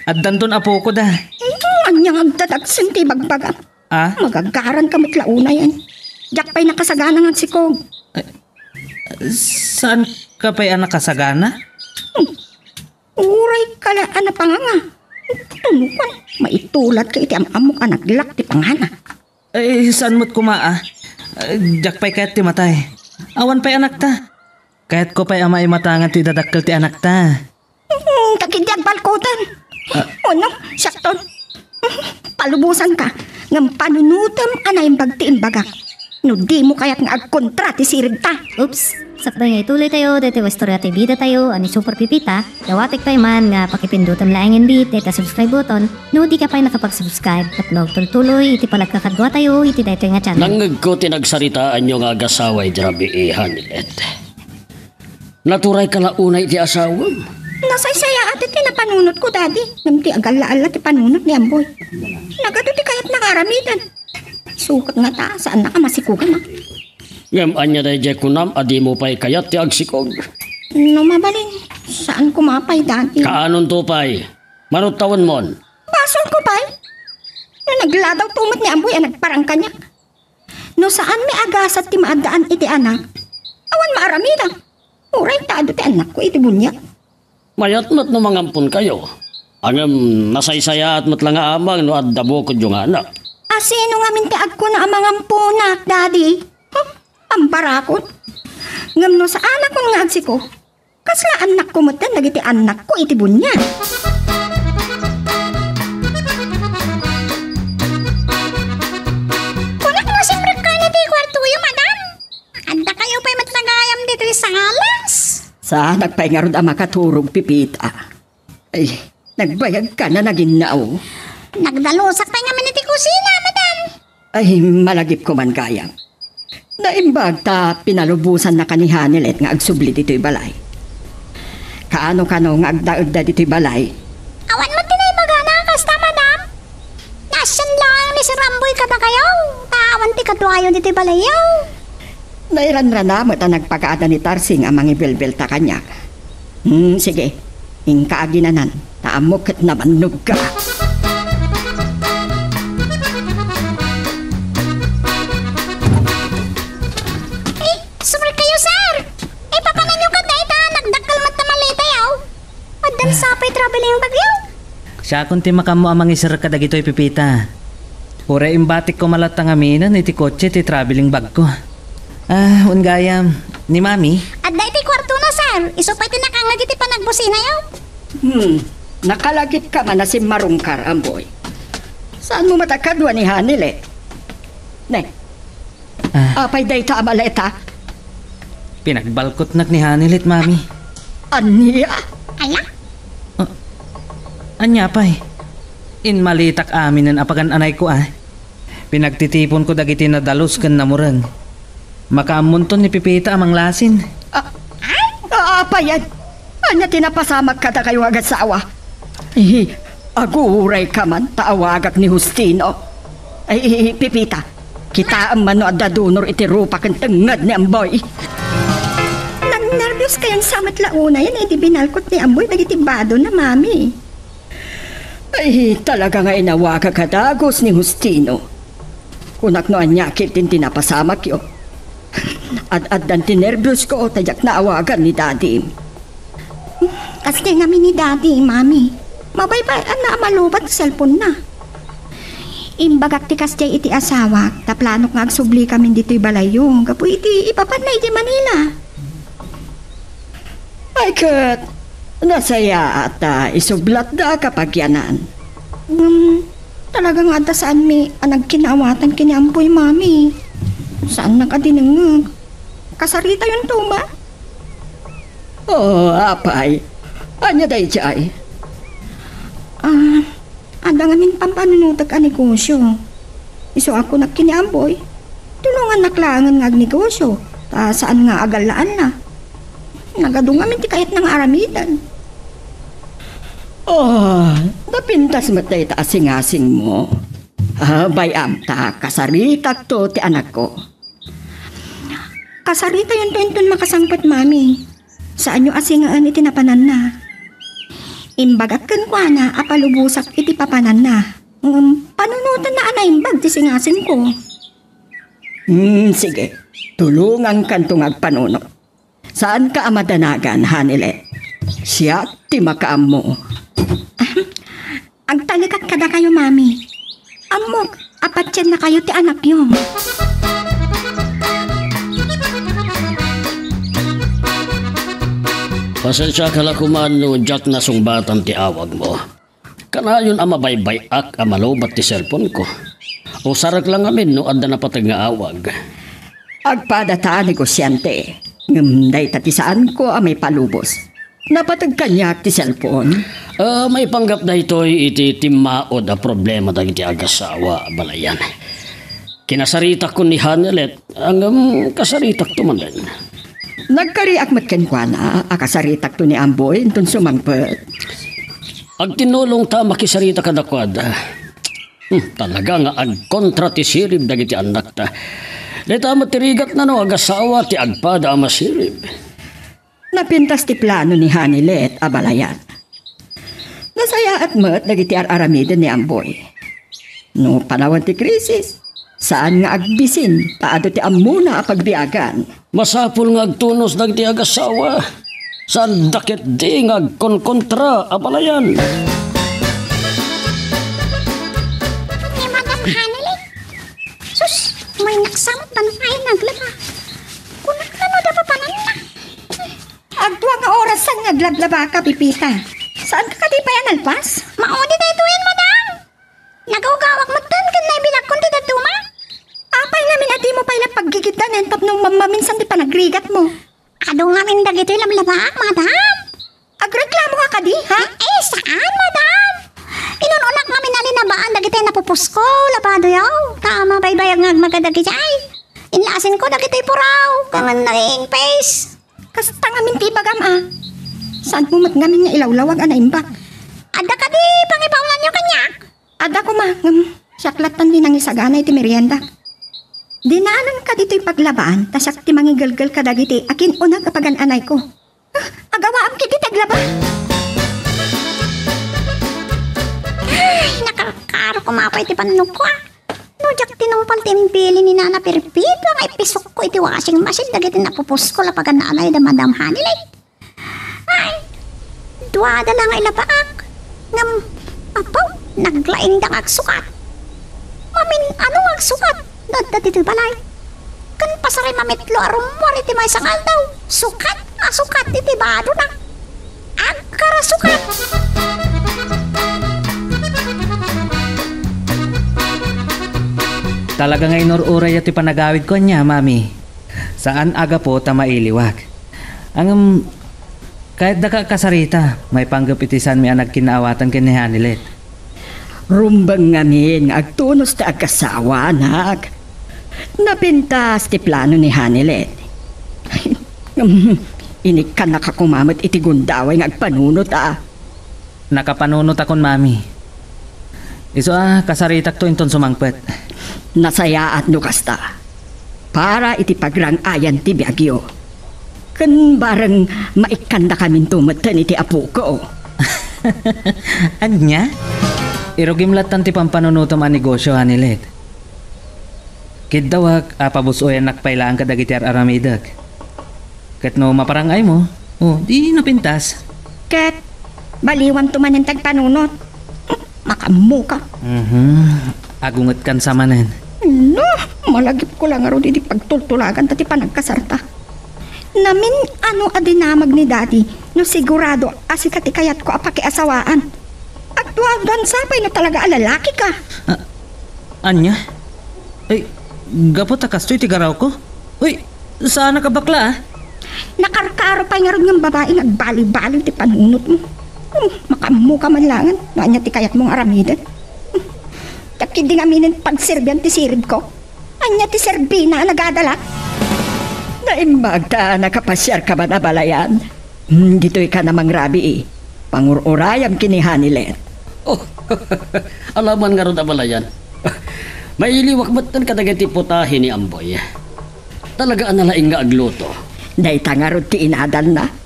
Addanton apokoda. Ania nga agdadagsen ti ibagbaga? Ah? Magagaranka met la unayen. Diak pay nakasagana nga agsikog. Saanka pay a nakasagana? Hmm. Urayka la a napanganga. Tunukan, maitulatka iti am-ammok a naglak ti pangana. Eh, saan met koma a? Eh, diak pay kayat ti matay. Awan pay anakta. Kayatko pay a maimatangan ti idadakkel ti anakta. Hmm, dagiti agbalkuten. Ah. Ono, siakton. Palubosanka, ngem panunotem a naimbag ti imbagak. No dimo kayat nga agkontra ti siribta. Oops! Sakbay nga ituloy tayo, daytoy istorya ti bida tayo, a ni Super Pipita, dawatek pay man nga pakipindutem laengen dit dayta subscribe button, no di ka pay nakapag-subscribe, ket no agtultuloy iti panagkakadua tayo iti daytoy nga channel. Nangngegko ti nagsaritaanyo nga agasawa idi rabii, Hanilet. Naturayka la unay iti asawam? Nasaysayaat iti napanunotko, Daddy. Ngem ti agalla-alla ti panunot ni Amboy. Nagadu ti kayatna nga aramiden. Sukat ngata, saannak a masikugan, a. Ngem ania daydiay kunam a dimo pay kayat ti agsikog? No mabalin, saan koma pay, Daddy. Kaanonto pay? Marutawenmon. Basolko pay? No nagladaw to met ni Amboy a nagparang kaniak. No saanmi a gasat ti maaddaan iti anak, awan maaramidak. Uray ta adu ti annakko iti buniag. Mayat met no mangamponkayo. Ngem nasaysayaat met la nga amang no adda bukodyo nga anak. A sino ngamin ti agkuna a mangamponak, Daddy? Huh? Pambarakon. Ngem no saanakon nga agsiko, kasla annakko metten dagiti annakko iti buniag. Kunak no simrekkan iti kuartoyo, madam? Addakayo pay met gayam ditoy salas? Saanak pay ngarud a makaturog, Pepita. Ay, nagbayagkan a naginnaw. Nagdalusak pay ngamin iti kusina, madam. Ay, malagipko man gayam. Naimbag ta pinalubosannaka ni Hanilet nga agsubli ditoy balay. Kaano-kano nga agdaedda ditoy balay? Awan met ti naibagana a kasta, madam. Naasian laeng ni Sir Amboy kadakayo, ta awan ti kaduayo ditoy balayyo. Nairanrana met a nagpakaada ni Tarsing a mangibelbelta kaniak. Hmm, sige. Inka aginanan, ta ammok ket nabannogka. Eh, sorry kayo, sir. Eh, papananyo ka, dayta nagdakkel met ta maletayo. Addan sa pay traveling bagyo? Siakon ti makaammo a mangisir kadagitoy, Pepita. Uray imbatikko malatta ngaminen iti kotse ti traveling bagko. Ah, wen gayam, ni Mami? Adda iti kuartona, sir. Isu pay ti nakangngeg iti panagbusinayo. Hmm, nakalagipka man a simmarungkar, Amboy. Saanmo met a kadua ni Hanilet? Ne, Ah. Apay dayta a maleta? Pinagbalkotnak ni Hanilet, Mami. Ania? Ala? Ah, ania pay? Inmaletak aminen a pagan-anayko, a. Pinagtitiponko dagiti nadalus ken namureng. Makaammonton ni Pepita a manglasin. Ah, ah, apayen? Ania ti napasamak kadakayo nga agasawa? Eh, agurayka man ta awagak ni Justino. Ay, Pepita, kitaem man no adda dunor iti rupa ken tengnged ni Amboy. Nagnerbios kayon sa met la unayen idi binalkot ni Amboy dagiti badona, Mami. Ay, talaga nga inawagak a dagus ni Justino. Kunak no ania ketdin ti napasamakyo. Ad-addan ti nerbiosko ta diak naawagan ni Dadim. Kasdiay ngamin ni Daddy, Mami. Mabaybay-anna a malubat ti cellphone-na. Imbagak ti kasdiay iti asawak, ta planok nga agsubli kamin ditoy balayyo, gapu iti ipapanna iti Manila. Ay ket, nasayaat ta isublatda a kapagyanan. Ngem, talaga nga adda saanmi a nagkinaawatan ken ni Amboy, Mami. Saannak a dinengngeg. Kasaritayon to, ma? Oo, apay. Ania daydiay? Ah, adda ngamin pampanunotek a negosio. Isu a kunak ken ni Amboy, tulongannak laengen nga agnegosio, ta saan nga agalla-alla. Nagadu ngamin ti kayatna nga aramiden. Oh, napintas met dayta a singasingmo. Ah, bay-am ta kasaritakto ti anakko. Kasaritayonto inton makasangpet, Mami. Saanyo a singaen iti napananna. Imbagak kenkuana a palubosak iti papananna. Ngem panunotenna a naimbag ti singasingko. Hmm, sige. Tulongankanto nga agpanunot. Saanka a madanagan, Hanilet. Siak ti makaammo. Agtalekak kadakayo, Mami. Ammok a patiennakayo ti anakyo. Pasensiaka la koman no diak nasungbatan ti awagmo. Kanayon a mabaybay-ak a malubat ti cellphone-ko. Usarek la ngamin no adda napateg nga awag. Agpadata a negosiante, ngem dayta ti saanko a maipalubos. Napateg kaniak ti cellphone. Ah, maipanggep daytoy iti timmaod a problema dagiti agasawa a balayan. Kinasaritakon ni Hanelet, ngem kasaritakto manen. Nagkariak met kenkuana a kasaritakto ni Amboy inton sumangpet. Agtinnulong ta makisarita kadakuada. Hmm, talaga nga agkontra ti sirib dagiti annakta. Dayta met ti rigatna no agasawa ti agpada a masirib. Napintas ti plano ni Hanilet a balayan. Nasayaat met dagiti ar-aramiden ni Amboy. No panawen ti krisis, saan nga agbisin ta adu ti ammona a pagbiagan. Masapul nga agtunos dagiti agasawa. Saanda ketdi nga agkonkontra a balayan. Ni Madam Hanilet, sus, may naksamat ban ay naglaba. Kunana no da papananna. Agdua nga oras nga aglablabaka, Pipita. Saan ka kadi pay a nalpas? Maudi daytoyen, madam. Nagawgawak metten ken naibilakon ti dadduma. Apay ngamin a dimo pay la paggigiddanen tapno mammaminsan ti panagrigatmo? Adu ngamin dagitoy lablabaak, madam. Agreklamo ka kadi, ha? Eh, saan, madam? Inun-unak ngamin a linabaan dagitoy napupusko, labadoyaw. Ta mabaybayag nga agmagada dagijay. Inlasinko dagitoy puraw, kangan naging face. Kasta ngamin ti ibagam, a. Saanmo met ngamin nga ilawlawag a naimbag? Adda kadi pangibaonanyo kaniak? Adda koma, ngem siak lattan ti nangisagana iti merienda. Dinaananka ditoy paglabaan, ta siak ti mangigelgel kadagiti akin-unag a pagan-anayko. Ah, agawaam ketdi ti aglaba. Ay, nakarkaro koma pay ti pannukko, a. No diak tinungpal ti imbilin ni Nana Perpetua nga ipisukko iti washing machine dagiti napupusko la pagan-anay da Madam Hanilet. Ay, duada la nga ilabaak. Ngem, apo, naglaingda nga agsukat. Mamin-ano nga agsukat? No adda ditoy balay. Ken pasaray mamitlo a rummuar iti maysa nga aldaw. Sukat a sukat iti badona. Agkarasukat! Talaga nga inur-urayyo ti panagawidko ania, Mami. Saan a gapu ta mailiwak. Ngem, kayatdaka a kasarita, maipanggep iti saanmi a nagkinnaawatan ken ni Hanilet. Rumbeng ngamin nga agtunos ti agasawa, anak. Napintas ti plano ni Hanilet. Inikkannaka koma met iti gundaway nga agpanunot, a. Nakapanunotakon, Mami. Isu a kasaritakto inton sumangpet. Nasayaat no kasta. Para iti pagrang-ayan ti biagyo. Ken bareng maikkandakaminto metten iti apoko. Ania? Irugim lattan ti pampanunotem a negosio, Hanilet. Kiddawak a pabus-oyannak pay laeng kadagiti ar-aramidek. Ket no maparang-aymo, o, di napintas. Ket baliwanto manen ti agpanunot. Makaammoka. Mhm. Agungetkan sa manen. No, malagipko la ngarud idi pagtultulaganta ti panagkasarta. Namin-ano a dinamag ni Daddy no sigurado a sika ti kayatko a pakiasawaan. Agduaduan sa pay no talaga a lalakika. Ah, ania? Ay, gapu ta kastoy ti garawko? Uy, saanak a bakla, a. Nakarkaro pay ngarud nga babai nga agbaliw-baliw ti panunotmo. Hmm, makaammoka man laengen no ania ti kayatmo nga aramiden. Hmm, diak ketdi ngaminen pagserbian ti siribko. Ania ti serbina a nagadalat? Naimbag ta nakapasiarka man a balayan. Hmm, ditoyka na mangrabii. Pangur-urayam ken ni Hanilet. Oh, alaman ngarud a balayan. Mailiwak metten kadagiti putahe ni Amboy. Talaga a nalaing nga agluto. Dayta ngarud ti inadalna.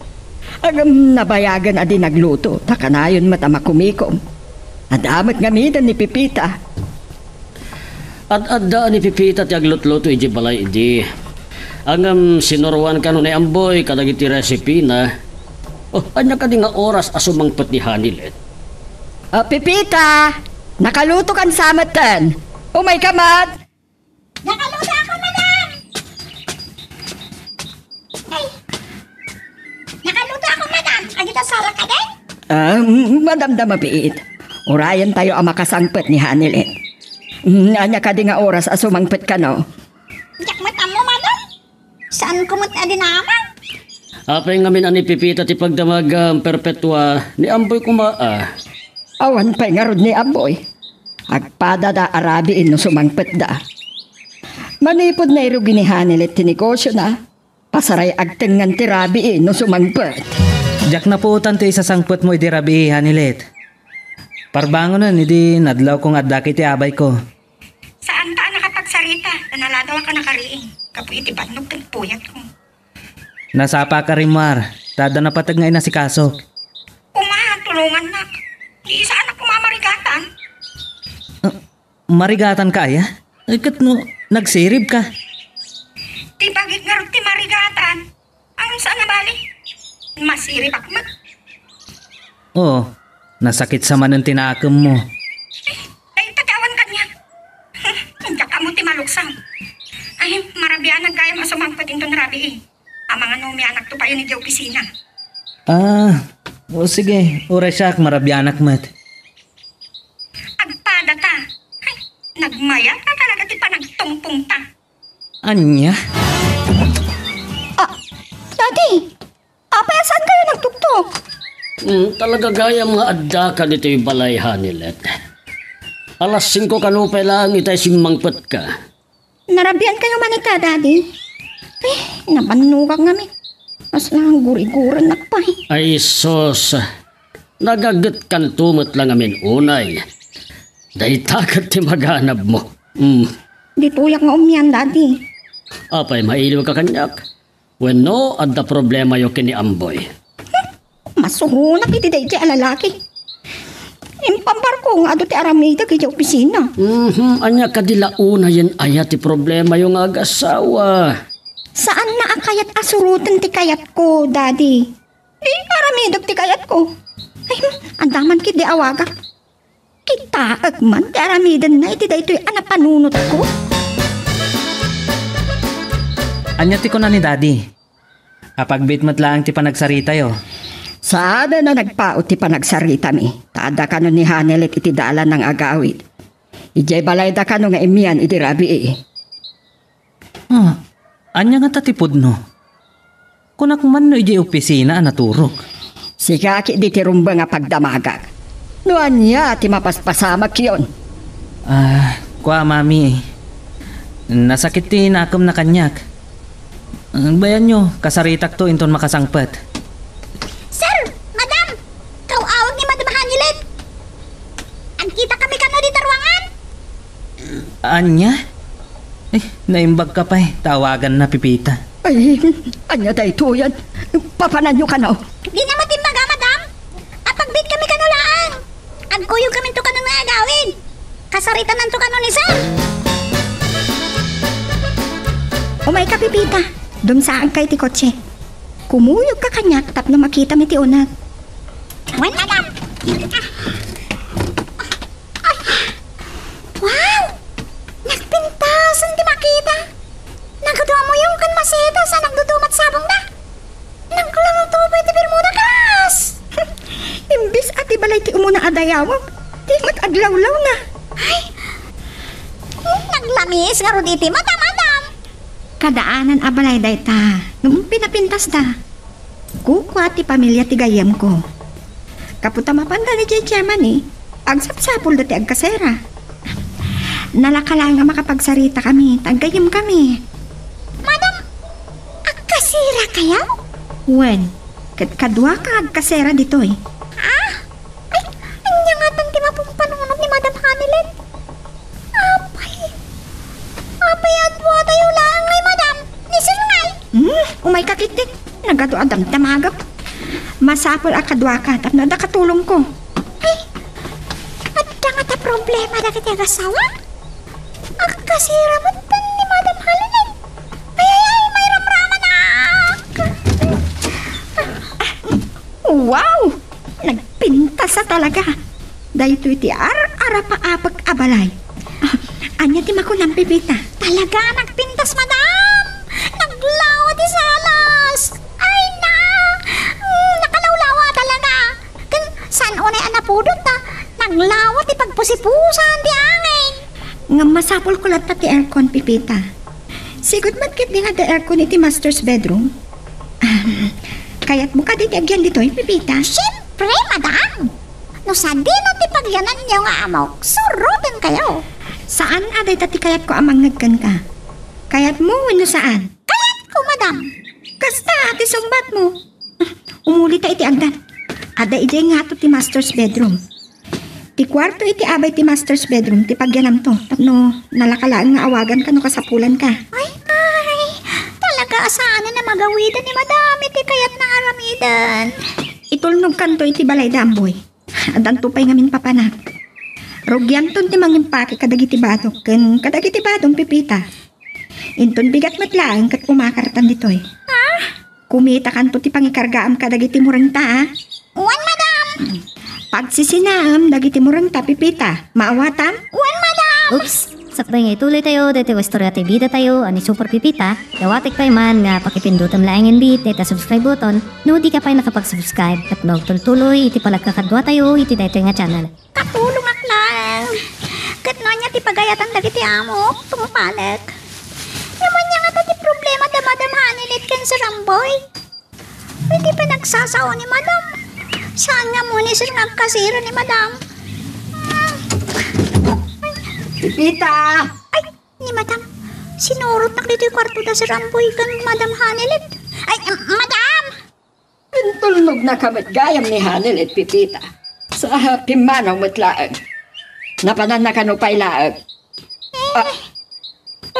Ngem nabayagen a di nagluto, ta kanayon met a makumikom. Adda met ngamiden ni Pipita. Ad-adda ni Pipita ti aglutluto idiay balay idi. Ngem sinuroan kano ni Amboy kadagiti resipina. Oh, ania kadi nga oras a sumangpet ni Hanilet? Ah, Pipita, nakalutokan sa metten. Umayka met. Nakaluto ako, madam. Ay. Nakaluto ako, madam. Agita sala ka din? Ah, mm, madam da mabiit. Urayan tayo a makasangpet ni Hanilet. Mm, ania kadi nga oras a sumangpet kano? Diak met ammo, madam. Saan ko met a dinamag? Apay ngamin a ni Pipita ti pagdamag, ah, Perpetua, ni Amboy koma, ah. Awan pay ngarud ni Amboy. Agpadada a rabiin no sumangpetda. Manipud nairugi ni Hanilet ti negosiona, Pasaray agtengngan ti rabii no sumangpet. Diak napuotan ti isasangpetmo idi rabii, Hanilet. Parbangonen idi nadlawko nga adda iti abayko. Saanta a nakapagsarita, ta naladaw a nakariing, gapu iti bannog ken puyatko. Nasapak a rimmuar, ta adda napateg nga inasikasok. Uma, tulongannak. Di saan a kumamarigatan. Ah, marigatanka aya? Eh, ket no nagsiribka? Ti bagik ngarud ti marigatan. Ang saan a bali? Masiribak met. Oo, nasakit sa manen ti nakemmo. Dayta ti awan kaniak. Diak ammo ti maluksaw. Ay, marabianak gayam a sumangpet inton rabii. Amangan no umianakto payen idiay opisina. Ah, o sige, uray siak, marabianak met. Agpada ta. Ay, nagmayat a talaga ti panagtungpongta. Ania? Ah, Daddy, apay a saan kayo nagtuktok? Hmm, talaga gayam nga addaka ditoy balay, Hanilet. Alas singko kano pay laeng itay simmangpetka. Narabian kayo man ita, Daddy? Eh, nabannogak ngamin. Mas lang guriguran nakpay. Ay, sus. Nagagetkanto met lang amin unay. Dayta ket ti maganabmo. Hmm. Ditoyak nga umian, Daddy. Apay, mailiwka kaniak? Wenno, adda problemayo ken ni Amboy? Masuronak iti daydiay a lalaki. Impamparko nga adu ti aramidek iti opisina. Mhm, ania kadi la unayen aya ti problemayo nga agasawa? Saanna a kayat a suroten ti kayatko, Daddy. Eh, aramidek ti kayatko. Ay, adda man ketdi awagak. Kitaek man ti aramidenna iti daytoy a napanunotko. Ania ti kuna ni Daddy? Apagbiit met laeng ti panagsaritayo. Saanen a nagpaut ti panagsaritami, ta adda kano ni Hanelet iti dalan nga agawid. Idiay balayda kano nga imian idi rabii. Ah, ania ngata ti pudno? Kunak man no idiay opisina a naturog. Sika ketdi ti rumbeng a pagdamagak. No ania ti mapaspasamakyon? Ah, kua, Mami. Nasakit ti nakemna kaniak. Bayanyo, kasaritakto inton makasangpet. Sir! Madam! Kaw-awag ni Madam Hanilet! Agkitakami kano dita ruangan? Ania? Eh, naimbagka pay, ta awaganna Pipita. Ay, ania daytoyen? Papananyo kano? Dina met imbaga, madam. Apagbiitkami kano laeng. Agkuyogkaminto kano nga agawid. Kasaritananto kano ni sir. Umayka, Pipita. Dumsaanka iti kotse. Kumuyogka kaniak tapno makitam iti uneg. Wen, madam. Ay! Wow! Nagpintasen ti makita. Nagadu a muyo ken masetas a nagdudumat sabongda. Naglaw-law pay ti Bermuda, kas! Imbes a ti balay ti umuna a dayawem, di met aglawlawna. Ay! Naglamis ngarud iti mata, madam. Kadaanan a balay dayta, ngem pinapintasda. Kukua ti pamilia ti gayyemko. Gapu ta mapanda ni Jay Germany, agsapsapulda ti agkasera. Nalaka laeng a makapagsaritakami, ta aggayyemkami. Madam, agkasera kayo? Wen, ket kadua ka agkasera ditoy. Ah? Ay, ania ngatan ti mapumpanunot ni Madam Hanilet? Apay, apay, adua tayo laeng ngay, madam, ni Sir Nay. Hmm, umayka ketdi. Nagadu a damdamagak. Masapul a kaduaka tapno adda katulongko. Ay, adda ngata problema dagiti agasawa? Agkasera met ni Madam Hanilet. Ay, ay, ay, may ramramanak! Wow! Nagpintas a talaga. Daytoy ti ar-arapaapek a balay. Ah, ania ti makunam, Pipita? Talaga a nagpintas, madam! Naglawa ti salas! Ay na! Mm, nakalawlawa talaga! Ken saan unay a napudot ta naglawa ti pagpusipusan ti angin. Ngem masapulko latta ti aircon, Pipita. Sigud met ketdi nga adda aircon iti master's bedroom. Ah, kayatmo kadi ti agyan ditoy, Pipita? Siempre, madam! No sadino ti pagyananyo nga amok, surotenkayo. Saan a dayta ti kayatko a mangngeg kenka. Kayatmo wenno saan? Kayatko, madam. Kasta ti sungbatmo. Umulita iti agdan. Adda idiay ngato ti master's bedroom. Ti kuarto iti abay ti master's bedroom ti pagyanamto tapno nalaka laeng nga awaganka no kasapulanka. Ay, ay, talaga a saanen a magawidan ni Madam iti kayatna nga aramiden. Itulnogkanto iti balayda, Amboy. Addanto pay ngamin papanak. Rugianton ti mangimpake kadagiti badok ken kadagiti badom, Pepita. Inton bigat met laeng ket umakartan ditoy. Ha? Kumitakanto ti pangikargaam kadagiti murengta, a? Wen, madam! Pagsisinaem dagiti murengta, Pepita. Maawatam? Wen, madam! Oops! Sakbay nga ituloytayo daytoy nga istorya ti bidatayo a ni Super Pepita, dawatek pay man nga pakipindutem laengen bi dayta subscribe button no dika pay nakapag-subscribe tapno agtultuloy iti panagkakaduatayo iti daytoy nga channel. Katulongak laeng. Ket no ania ti pagayatan dagiti amok, tungpalek. Ngem ania ngata ti problema da Madam Hanilet ken Sir Amboy? Iti panagsasao ni Madam. Saan nga ammo ni Sir nga agkasera ni Madam? Pepita! Ay, ni Madam. Sinurotnak ditoy kuarto da Sir Amboy ken Madam Hanilet. Ay, em, Madam! Intulnognaka met gayam ni Hanilet, Pepita. Sa pimmanaw met laeng. Napananna kano pay laeng. Ah,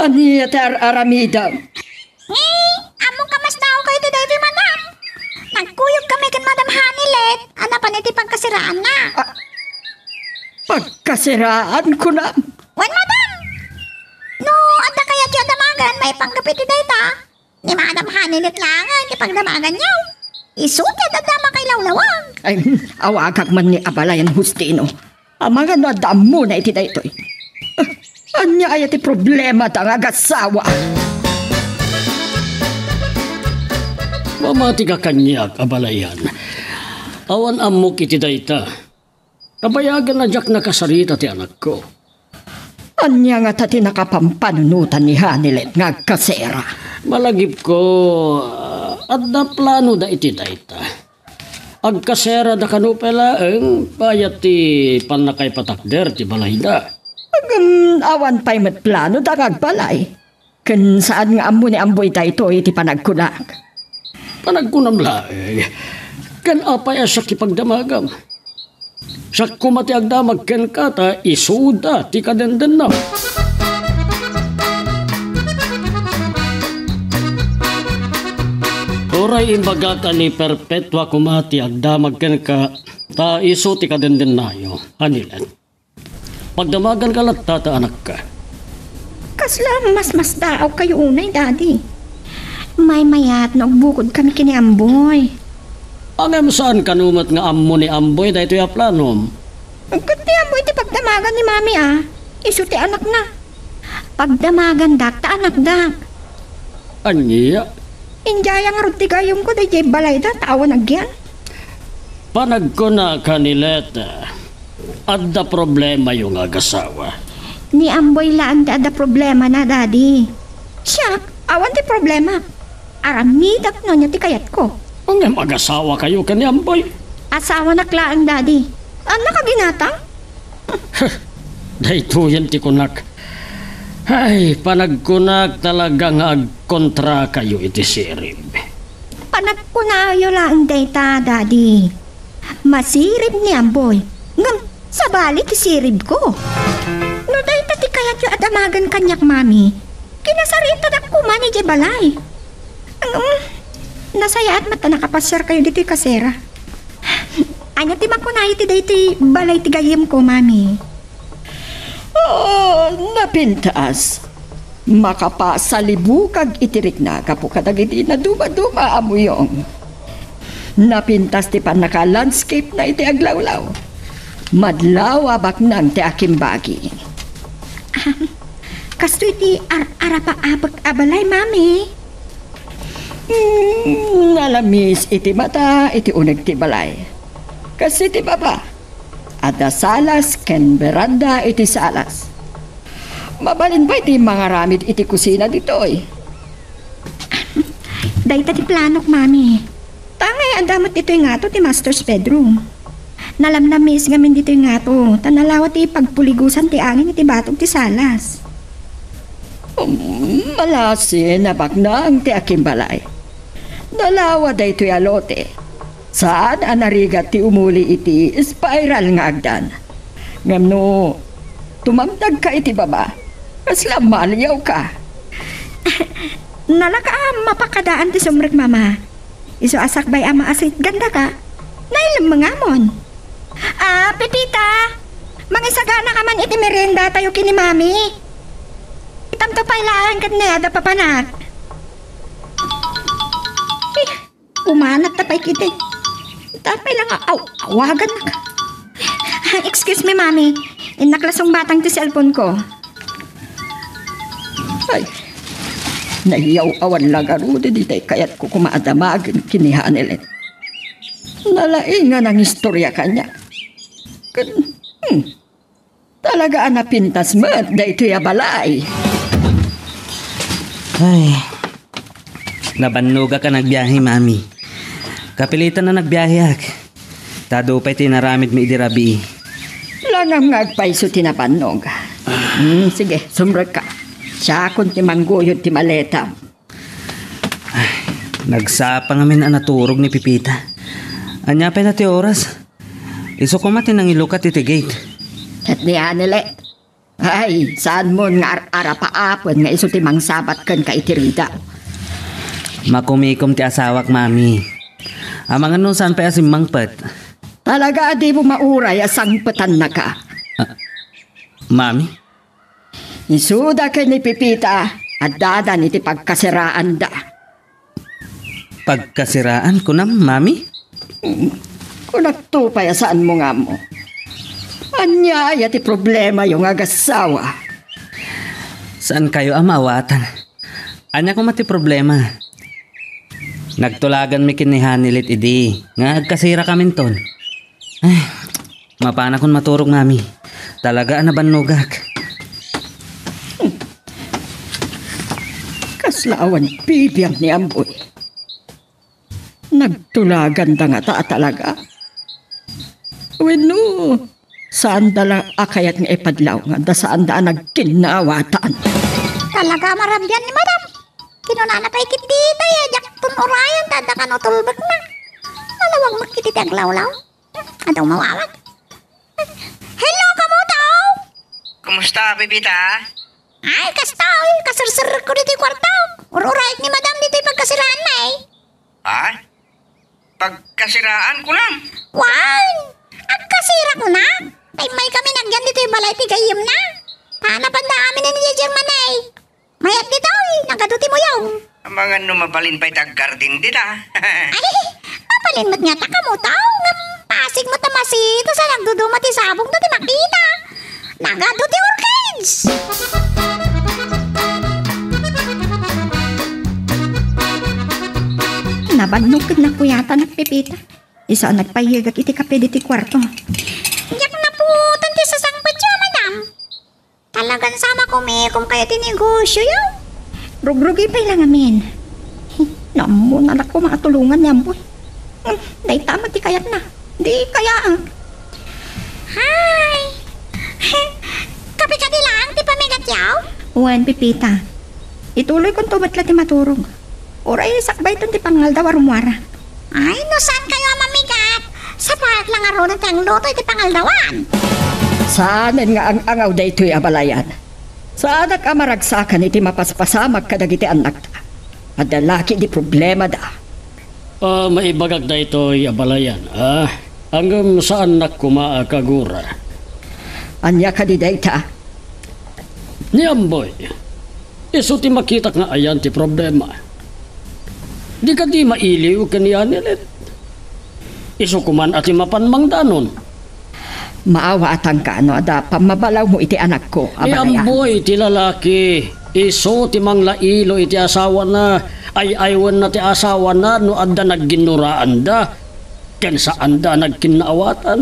ania ti ar-aramidem? Ni, ammok a masdaawkayo iti daytoy, madam. Nagkuyog kami ken Madam Hanilet a napan iti pagkaseraanna. Ah, pagkasiraan, kunam? Wen, madam. No, adda kayatyo a damagen maipanggep iti dayta, ni Madam Hanilet laengen ti pagdamaganyo. Isu ti adda makay lawlawag. Ay, awagak man ni abalayan Justino. Amangan no adda ammona iti daytoy. Ah, ania aya ti problemada nga agassawa? Mamatika kaniak, abalayan. Awan ammok iti dayta. Kabayagan a diak nakasarita ti anakko. Ania ngata ti nakapampanunotan ni Hanilet nga agkasera? Malagipko, ah, adda planoda iti dayta. Agkaserada kano pay laeng bayat ti pannakaipatakder ti balayda. Ngem awan pay met planoda nga agbalay. Ken saan nga ammo ni Amboy daytoy iti panagkunak. Panagkunam laeng, ken apay a siak ti pagdamagam? Siak koma ti agdamag kenka ta isuda ti kadendenna. Uray imbagak a ni Perpetua koma ti agdamag kenka ta isu ti kadendennayo, Hanilet. Pagdamaganka latta ta anakka. Kasla masmasdaawkayo unay, Daddy? Maymayat no agbukod kami ken ni Amboy. Ngem saan kano met nga ammo ni Amboy daytoy a planom? Ket ni Amboy ti pagdamagan ni Mami a isu ti anakna. Pagdamagandak ta anakdak. Ania? Indiaya ngarud ti gayumko daydiay balayda ta awan agyan. Panagkunak, Hanilet, adda problemayo nga agasawa. Ni Amboy laeng ti adda problemana, Daddy. Siak, awan ti problema. Aramidak no ania ti kayatko. Ngem agasawakayo ken ni Amboy? Asawanak laeng, Daddy. Annak a ginatang? Daytoyen ti kunak. Ay, panagkunak talaga nga agkontrakayo iti sirib. Panagkunayo laeng dayta, Daddy. Masirib ni Amboy. Ngem, sabali ti siribko. No dayta ti kayatyo a damagen kaniak, Mami, kinasaritadak koma idiay balay. Ngem, nasayaat met a nakapasiarkayo ditoy kasera. Ania ti makunayo iti daytoy balay ti gayyemko, Mami? Oh, napintas. Makapasalibukag iti rikna gapu kadagiti nadumaduma a muyong. Napintas ti pannaka-landscape-na iti aglawlaw. Madlaw a baknang ti akimbagi. Kastoy ti ar-arapaapek a balay, Mami. Mm, nalamis iti mata iti uneg ti balay. Kas iti baba, adda salas ken beranda iti salas. Mabalin pay ti mangaramid iti kusina ditoy. Dayta ti planok, Mami. Tangay adda met ditoy ngato ti master's bedroom. Nalamnamis ngamin ditoy ngato, ta nalawa ti pagpuligusan ti angin iti batog ti salas. Um, malasi, nabaknang ti akimbalay. Nalawa daytoy a lote. Saan a narigat ti umuli iti spiral nga agdan. Ngem no tumamdagka iti baba, kasla maliawka. Nalaka a mapakadaan ti sumrek, Mama. Isu a sakbay a maasitgandaka, nailem ngamon. Ah, Pepita, mangisaganaka man iti meriendatayo ken ni Mami. Itamto pay laeng ket ni Ada papanak. Eh, umanat ta pay kiti. Ta pay lang aw awagan. Excuse me, Mami. Innak la sungbatang ti cellphone ko. Ay, nayaw-awan la garuden itay kayatko koma a damagen ken ni Hanelet. Nalaing nga nangistorya kaniak. Ken, hmm, talaga a napintas met daytoy a balay. Ay, nabannogak a nagbiahe, Mami. Kapilitan a nagbiaheak. Ta adu pay ti inaramidmi idi rabii. Langam nga agpayso ti nabannog. Hmm, sige, sumrekka. Siakon ti mangguyod ti maletam. Ay, nagsapa ngamin a naturog ni Pepita. Ania pay la ti oras? Isu koma ti nangilukat iti gate. Ket ni Anelet. Ay, saanmon nga ar-, arapaapen nga isu ti mangsabat kenka iti ridaw. Makumikom ti asawak, Mami. Amangan no saan pay a simmangpet. Talaga a dimo mauray a sangpetannaka. Ah, Mami? Isuda ken ni Pepita, addadan iti pagkasiraanda. Pagkasiraan, kunam, Mami? Kunakto pay a saanmo nga ammo. Ania aya ti problemayo nga agassawa? Saankayo a maawatan. Ania koma ti problema? Nagtulaganmi ken ni Hanelet idi nga agkasirakaminton. Ay, mapanakon maturog, Mami. Talaga a nabannogak. Kasla awan bibiag ni Amboy. Nagtulaganda ngata a talaga? Wenno, saanda la a kayat nga ipadlaw nga adda saanda a nagkinnaawatan? Talaga a marabian ni Madam. Kinunana pay ketdi, tay, a diakton urayan ta adda kano tulbekna. Nalawag met ketdi ti aglawlaw. Adu mawawag. Hello, kamuto! Kumusta, Pepita? Ay, kasta, oy, kaserserrekko ditoy kuarto. Ur-urayek ni Madam ditoy pagkasiraanna, eh. Ha? Pagkasiraan, kunam? Wen, agkasira, kunak. Ta immaykami nga agyan ditoy balay ti gayyemna. Ta napanda amin ni Diay German, eh. Mayat ditoy, nagadu ti muyong. Amangan no mabalin pay ti aggarden dita. Ay, mabalin met ngata, kamuto, ngem pasig met a masita sa nagduduma ti sabong no ti makita. Nagadu ti orchids. Nabannog ket nakuyatan ni Pepita. Isu a nagpayyegak iti kape ditoy kuarto. Diak napuotan ti sasangpetyo, madam. Talagan sa makumikom kayo ti negosioyo. Rugrugi pay la ngamin. Nammo na la koma a tulongan ni Amboy. Hmm, dayta met ti kayatna. Di kaya, ah. Hay! Kape kadi laeng ti pamigatyo? Wen, Pepita. Ituloykonto met la ti maturog. Uray sakbayton ti pangaldaw a rummuara. Ay, no saankayo a mamigat, sapaek la ngaruden ti angluto iti pangaldawan. Saanen nga ang-angaw daytoy a balayan. Saanak a maragsakan iti mapaspasamak kadagiti annakta. Adda la ketdi problemada. Ah, maibagak daytoy a balayan, ah. Ngem saannak koma a kagura. Ania kadi dayta? Ni Amboy, isu ti makitak nga ayan ti problema. Di kadi mailiw ken ni Anelet? Isu koman a ti mapan mangdanon. Maawatanka no adda pammabalawmo iti anakko a balayan. Ni Amboy ti lalaki, isu ti manglailo iti asawana, ay-aywenna ti asawana no adda nagginnuraanda, ken saanda a nagkinnaawatan.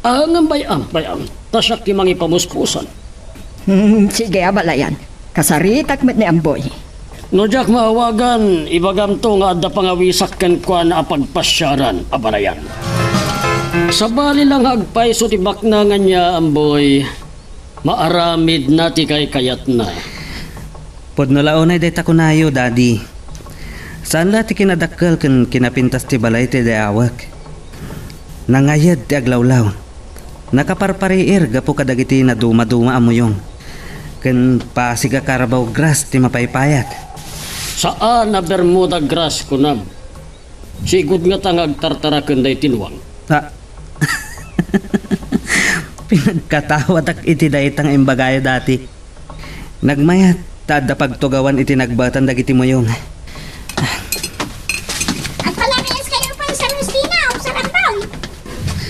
Ah, ngem bay-am, bay-am, ta siak ti mangipamuspusan. Hmm, sige, abalayan. Kasaritak met ni Amboy. No diak maawagan, ibagamto nga adda pangawisak kenkuana a pagpasiaran, abalayan. Sabali la nga agpayso ti baknang ania, Amboy, maaramidna ti kaykayatna. Pudno la unay dayta kunayo, Daddy. Saan la ti kinadakkel ken kinapintas ti balay ti dayawek. Nangayed ti aglawlaw. Nakaparpariir gapu kadagiti nadumaduma a muyong ken pasig a carabao grass ti mapaypayat. Saan a Bermuda grass, kunam. Sigud ngata nga agtartaraken daytoy luang. Ah. Pinagkatawadak iti dayta nga imbagayo dati. Nagmayat ta adda pagtugawan iti nagbetan dagiti muyong. Agpalamiis kayo pa sa Rustina o sa Rambang.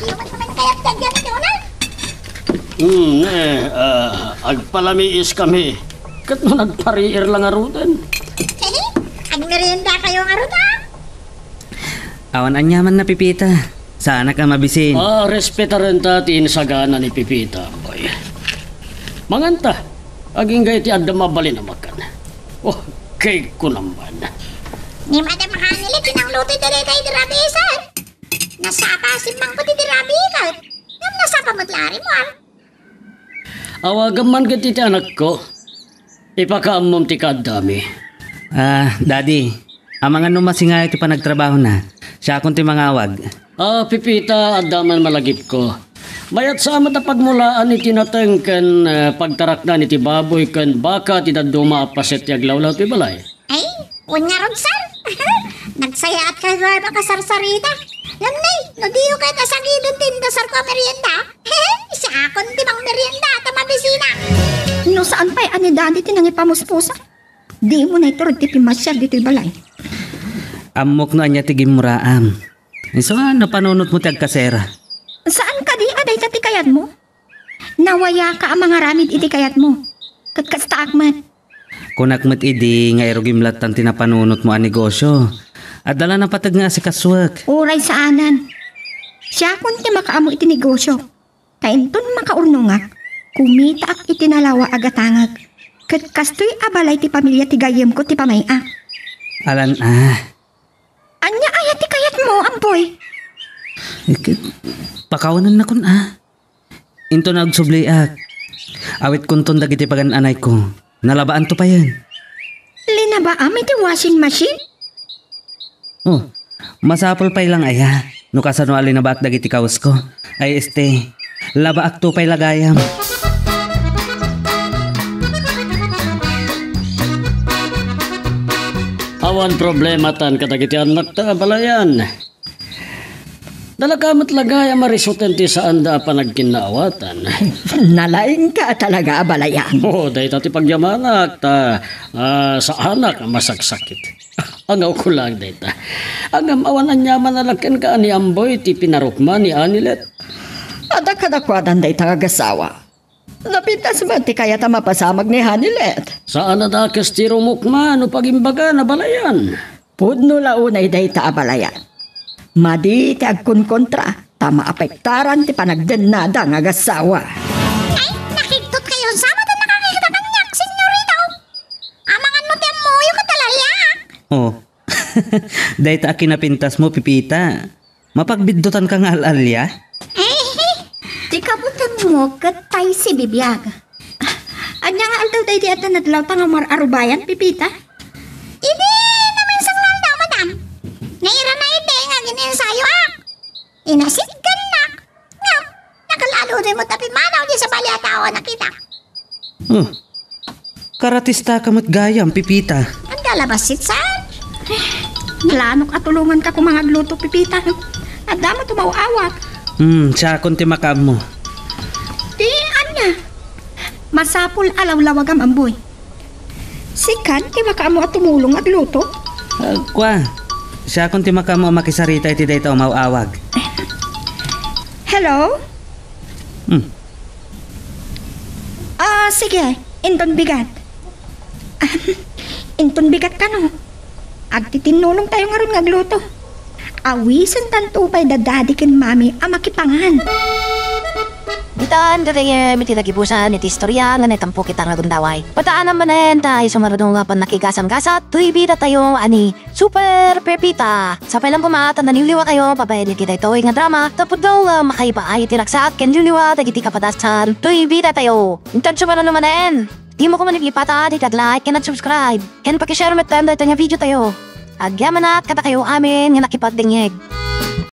Iwan naman kayo dagyan iti una. Hmm, eh, ah, agpalamiis kami. Ket no nagpariir lang aruden. Agmerienda kayo nga ruta? Awan aniaman na, Pipita. Saanak a mabisin. Ah, respetarenta ti insagana ni Pipita, boy. Manganta. Agingga iti adda mabalin a makan. Oh, kay kunamban. Ni Madam Hanili, pinangluto iti dayta iti rabi, sir. Nasapa, simmang ko ti rabi, sir. Ngem nasapa met lari mo, ah. Awagam man ket iti anakko. Ipakaammom ti kaaddami. Ah, Daddy, amangan no masingayo ti panagtrabahona. Siakon ti mangawag. Ah, Pipita, adda man malagipko. Mayat sa met a pagmulaan iti nateng ken, eh, pagtaraknan iti baboy ken baka ti dadduma a paset ti aglawlaw ti balay. Ay, wen ngarud, sir. Nagsayaat kayo a makasarsarita. Ngem nay, no diyo kayo ta sagiden ti indasarko a merienda. Siakon ti mangmerienda ta mabisina. No saan pay a ni Daddy ti nangipamuspusa, dimo na iturod ti pimmasiar ditoy balay. Ammok no ania ti gimmuraam. Isu a napanunotmo ti agkasera. Saan kadi a dayta ti kayatmo? Nawayaka a mangaramid iti kayatmo. Ket kastaak met. Kunak met idi nga irugim lattan ti napanunotmo a negosio. Adda la napateg nga asikasuek. Uray saanan. Siakon ti makaammo iti negosio. Ta inton makaurnongak, kumitaak iti nalawa a gatangek. Ket kastoy a balay ti pamilia ti gayyemko ti pamay-ak. Alan a. Ania aya ti kayatmo, Amboy? Ket, pakawanennakon a. Inton agsubliak, awitkonton dagiti pagan-anayko. Nalabaanto payen. Linabaam iti washing machine? Oh, masapul pay lang aya no kasano a linabaak dagiti kawesko. Ay, este, labaakto pay la gayam. Awan problematan kadagiti annakta a balayan. Nalaka met la gayam a risuten ti saanda a panagkinnaawatan. Nalaingka talaga a balayan. Oh, dayta ti pagyamanak ta, ah, saanak a masaksakit. Angaw ko lang dayta. Ngem awan aniaman a lakenka a ni Amboy ti pinarukma ni Anilet. Adda kadakuadan dayta nga agasawa. Napintas met ti kayat a mapasamak ni Hanilet. Saan a dakes ti rumukma no pagimbagana balayan. Pudno la unay dayta a balayan. Madi ti agkonkontra ta maapektaran ti panagdennada nga agasawa. Ay, nakigtot kayo. Sama ta nakakita kaniak, senyorito. Amangan mo ti ammoyo ket alalyaak. Oh. Dayta a kinapintasmo, Pipita. Mapagbiddutanka nga al-alia? Eh, ti kabutanmo ket tay sibibiag. Ania nga aldaw daydi a tanadlawta nga mar-arubayan, Pipita? Idi naminsan nga aldaw, madam. Nairana idi nga agin-ensayoak. Inasidkannak. Ngem, nakalalo di mo ta pimanaw di sabali a tao a nakita. Huh. Karatistaka met gayam, Pipita. Anda la bassit, sir? Planok a tulonganka koma nga agluto, Pipita. Adda met umaw-awag. Hmm, siakon ti makaammo. Ti ania? Masapul a lawlawagam, Amboy. Sikan ti makaammo a tumulong agluto? Ah, kua, siakon ti makaammo a makisarita iti dayta umaw-awag. Hello? Hmm. Ah, sige. Inton bigat. Inton bigat kano. Agtitinnulong tayo ngarud nga agluto. Awisentanto pay da Daddy ken Mami a makipangan. Ditan gagayyem iti nagibusan iti istoria nga naitampo kita nga gundaway. Pataanam manen ta isu nga runo nga pannakigasam-gasat toy bida tayo a ni Super Pepita. Sapay lang koma ta naliwliwa kayo babaen iti daytoy nga drama ta pudno nga makaibaay iti ragsak ken liwliwa dagiti kapadasan toy bida tayo. Intan sumaruno manen, dimo koma ipata ti ag-like ken ag-subscribe ken pakishare metten daytoy nga video tayo. Agyamanak kadakayo amin nga nakipagdengngeg.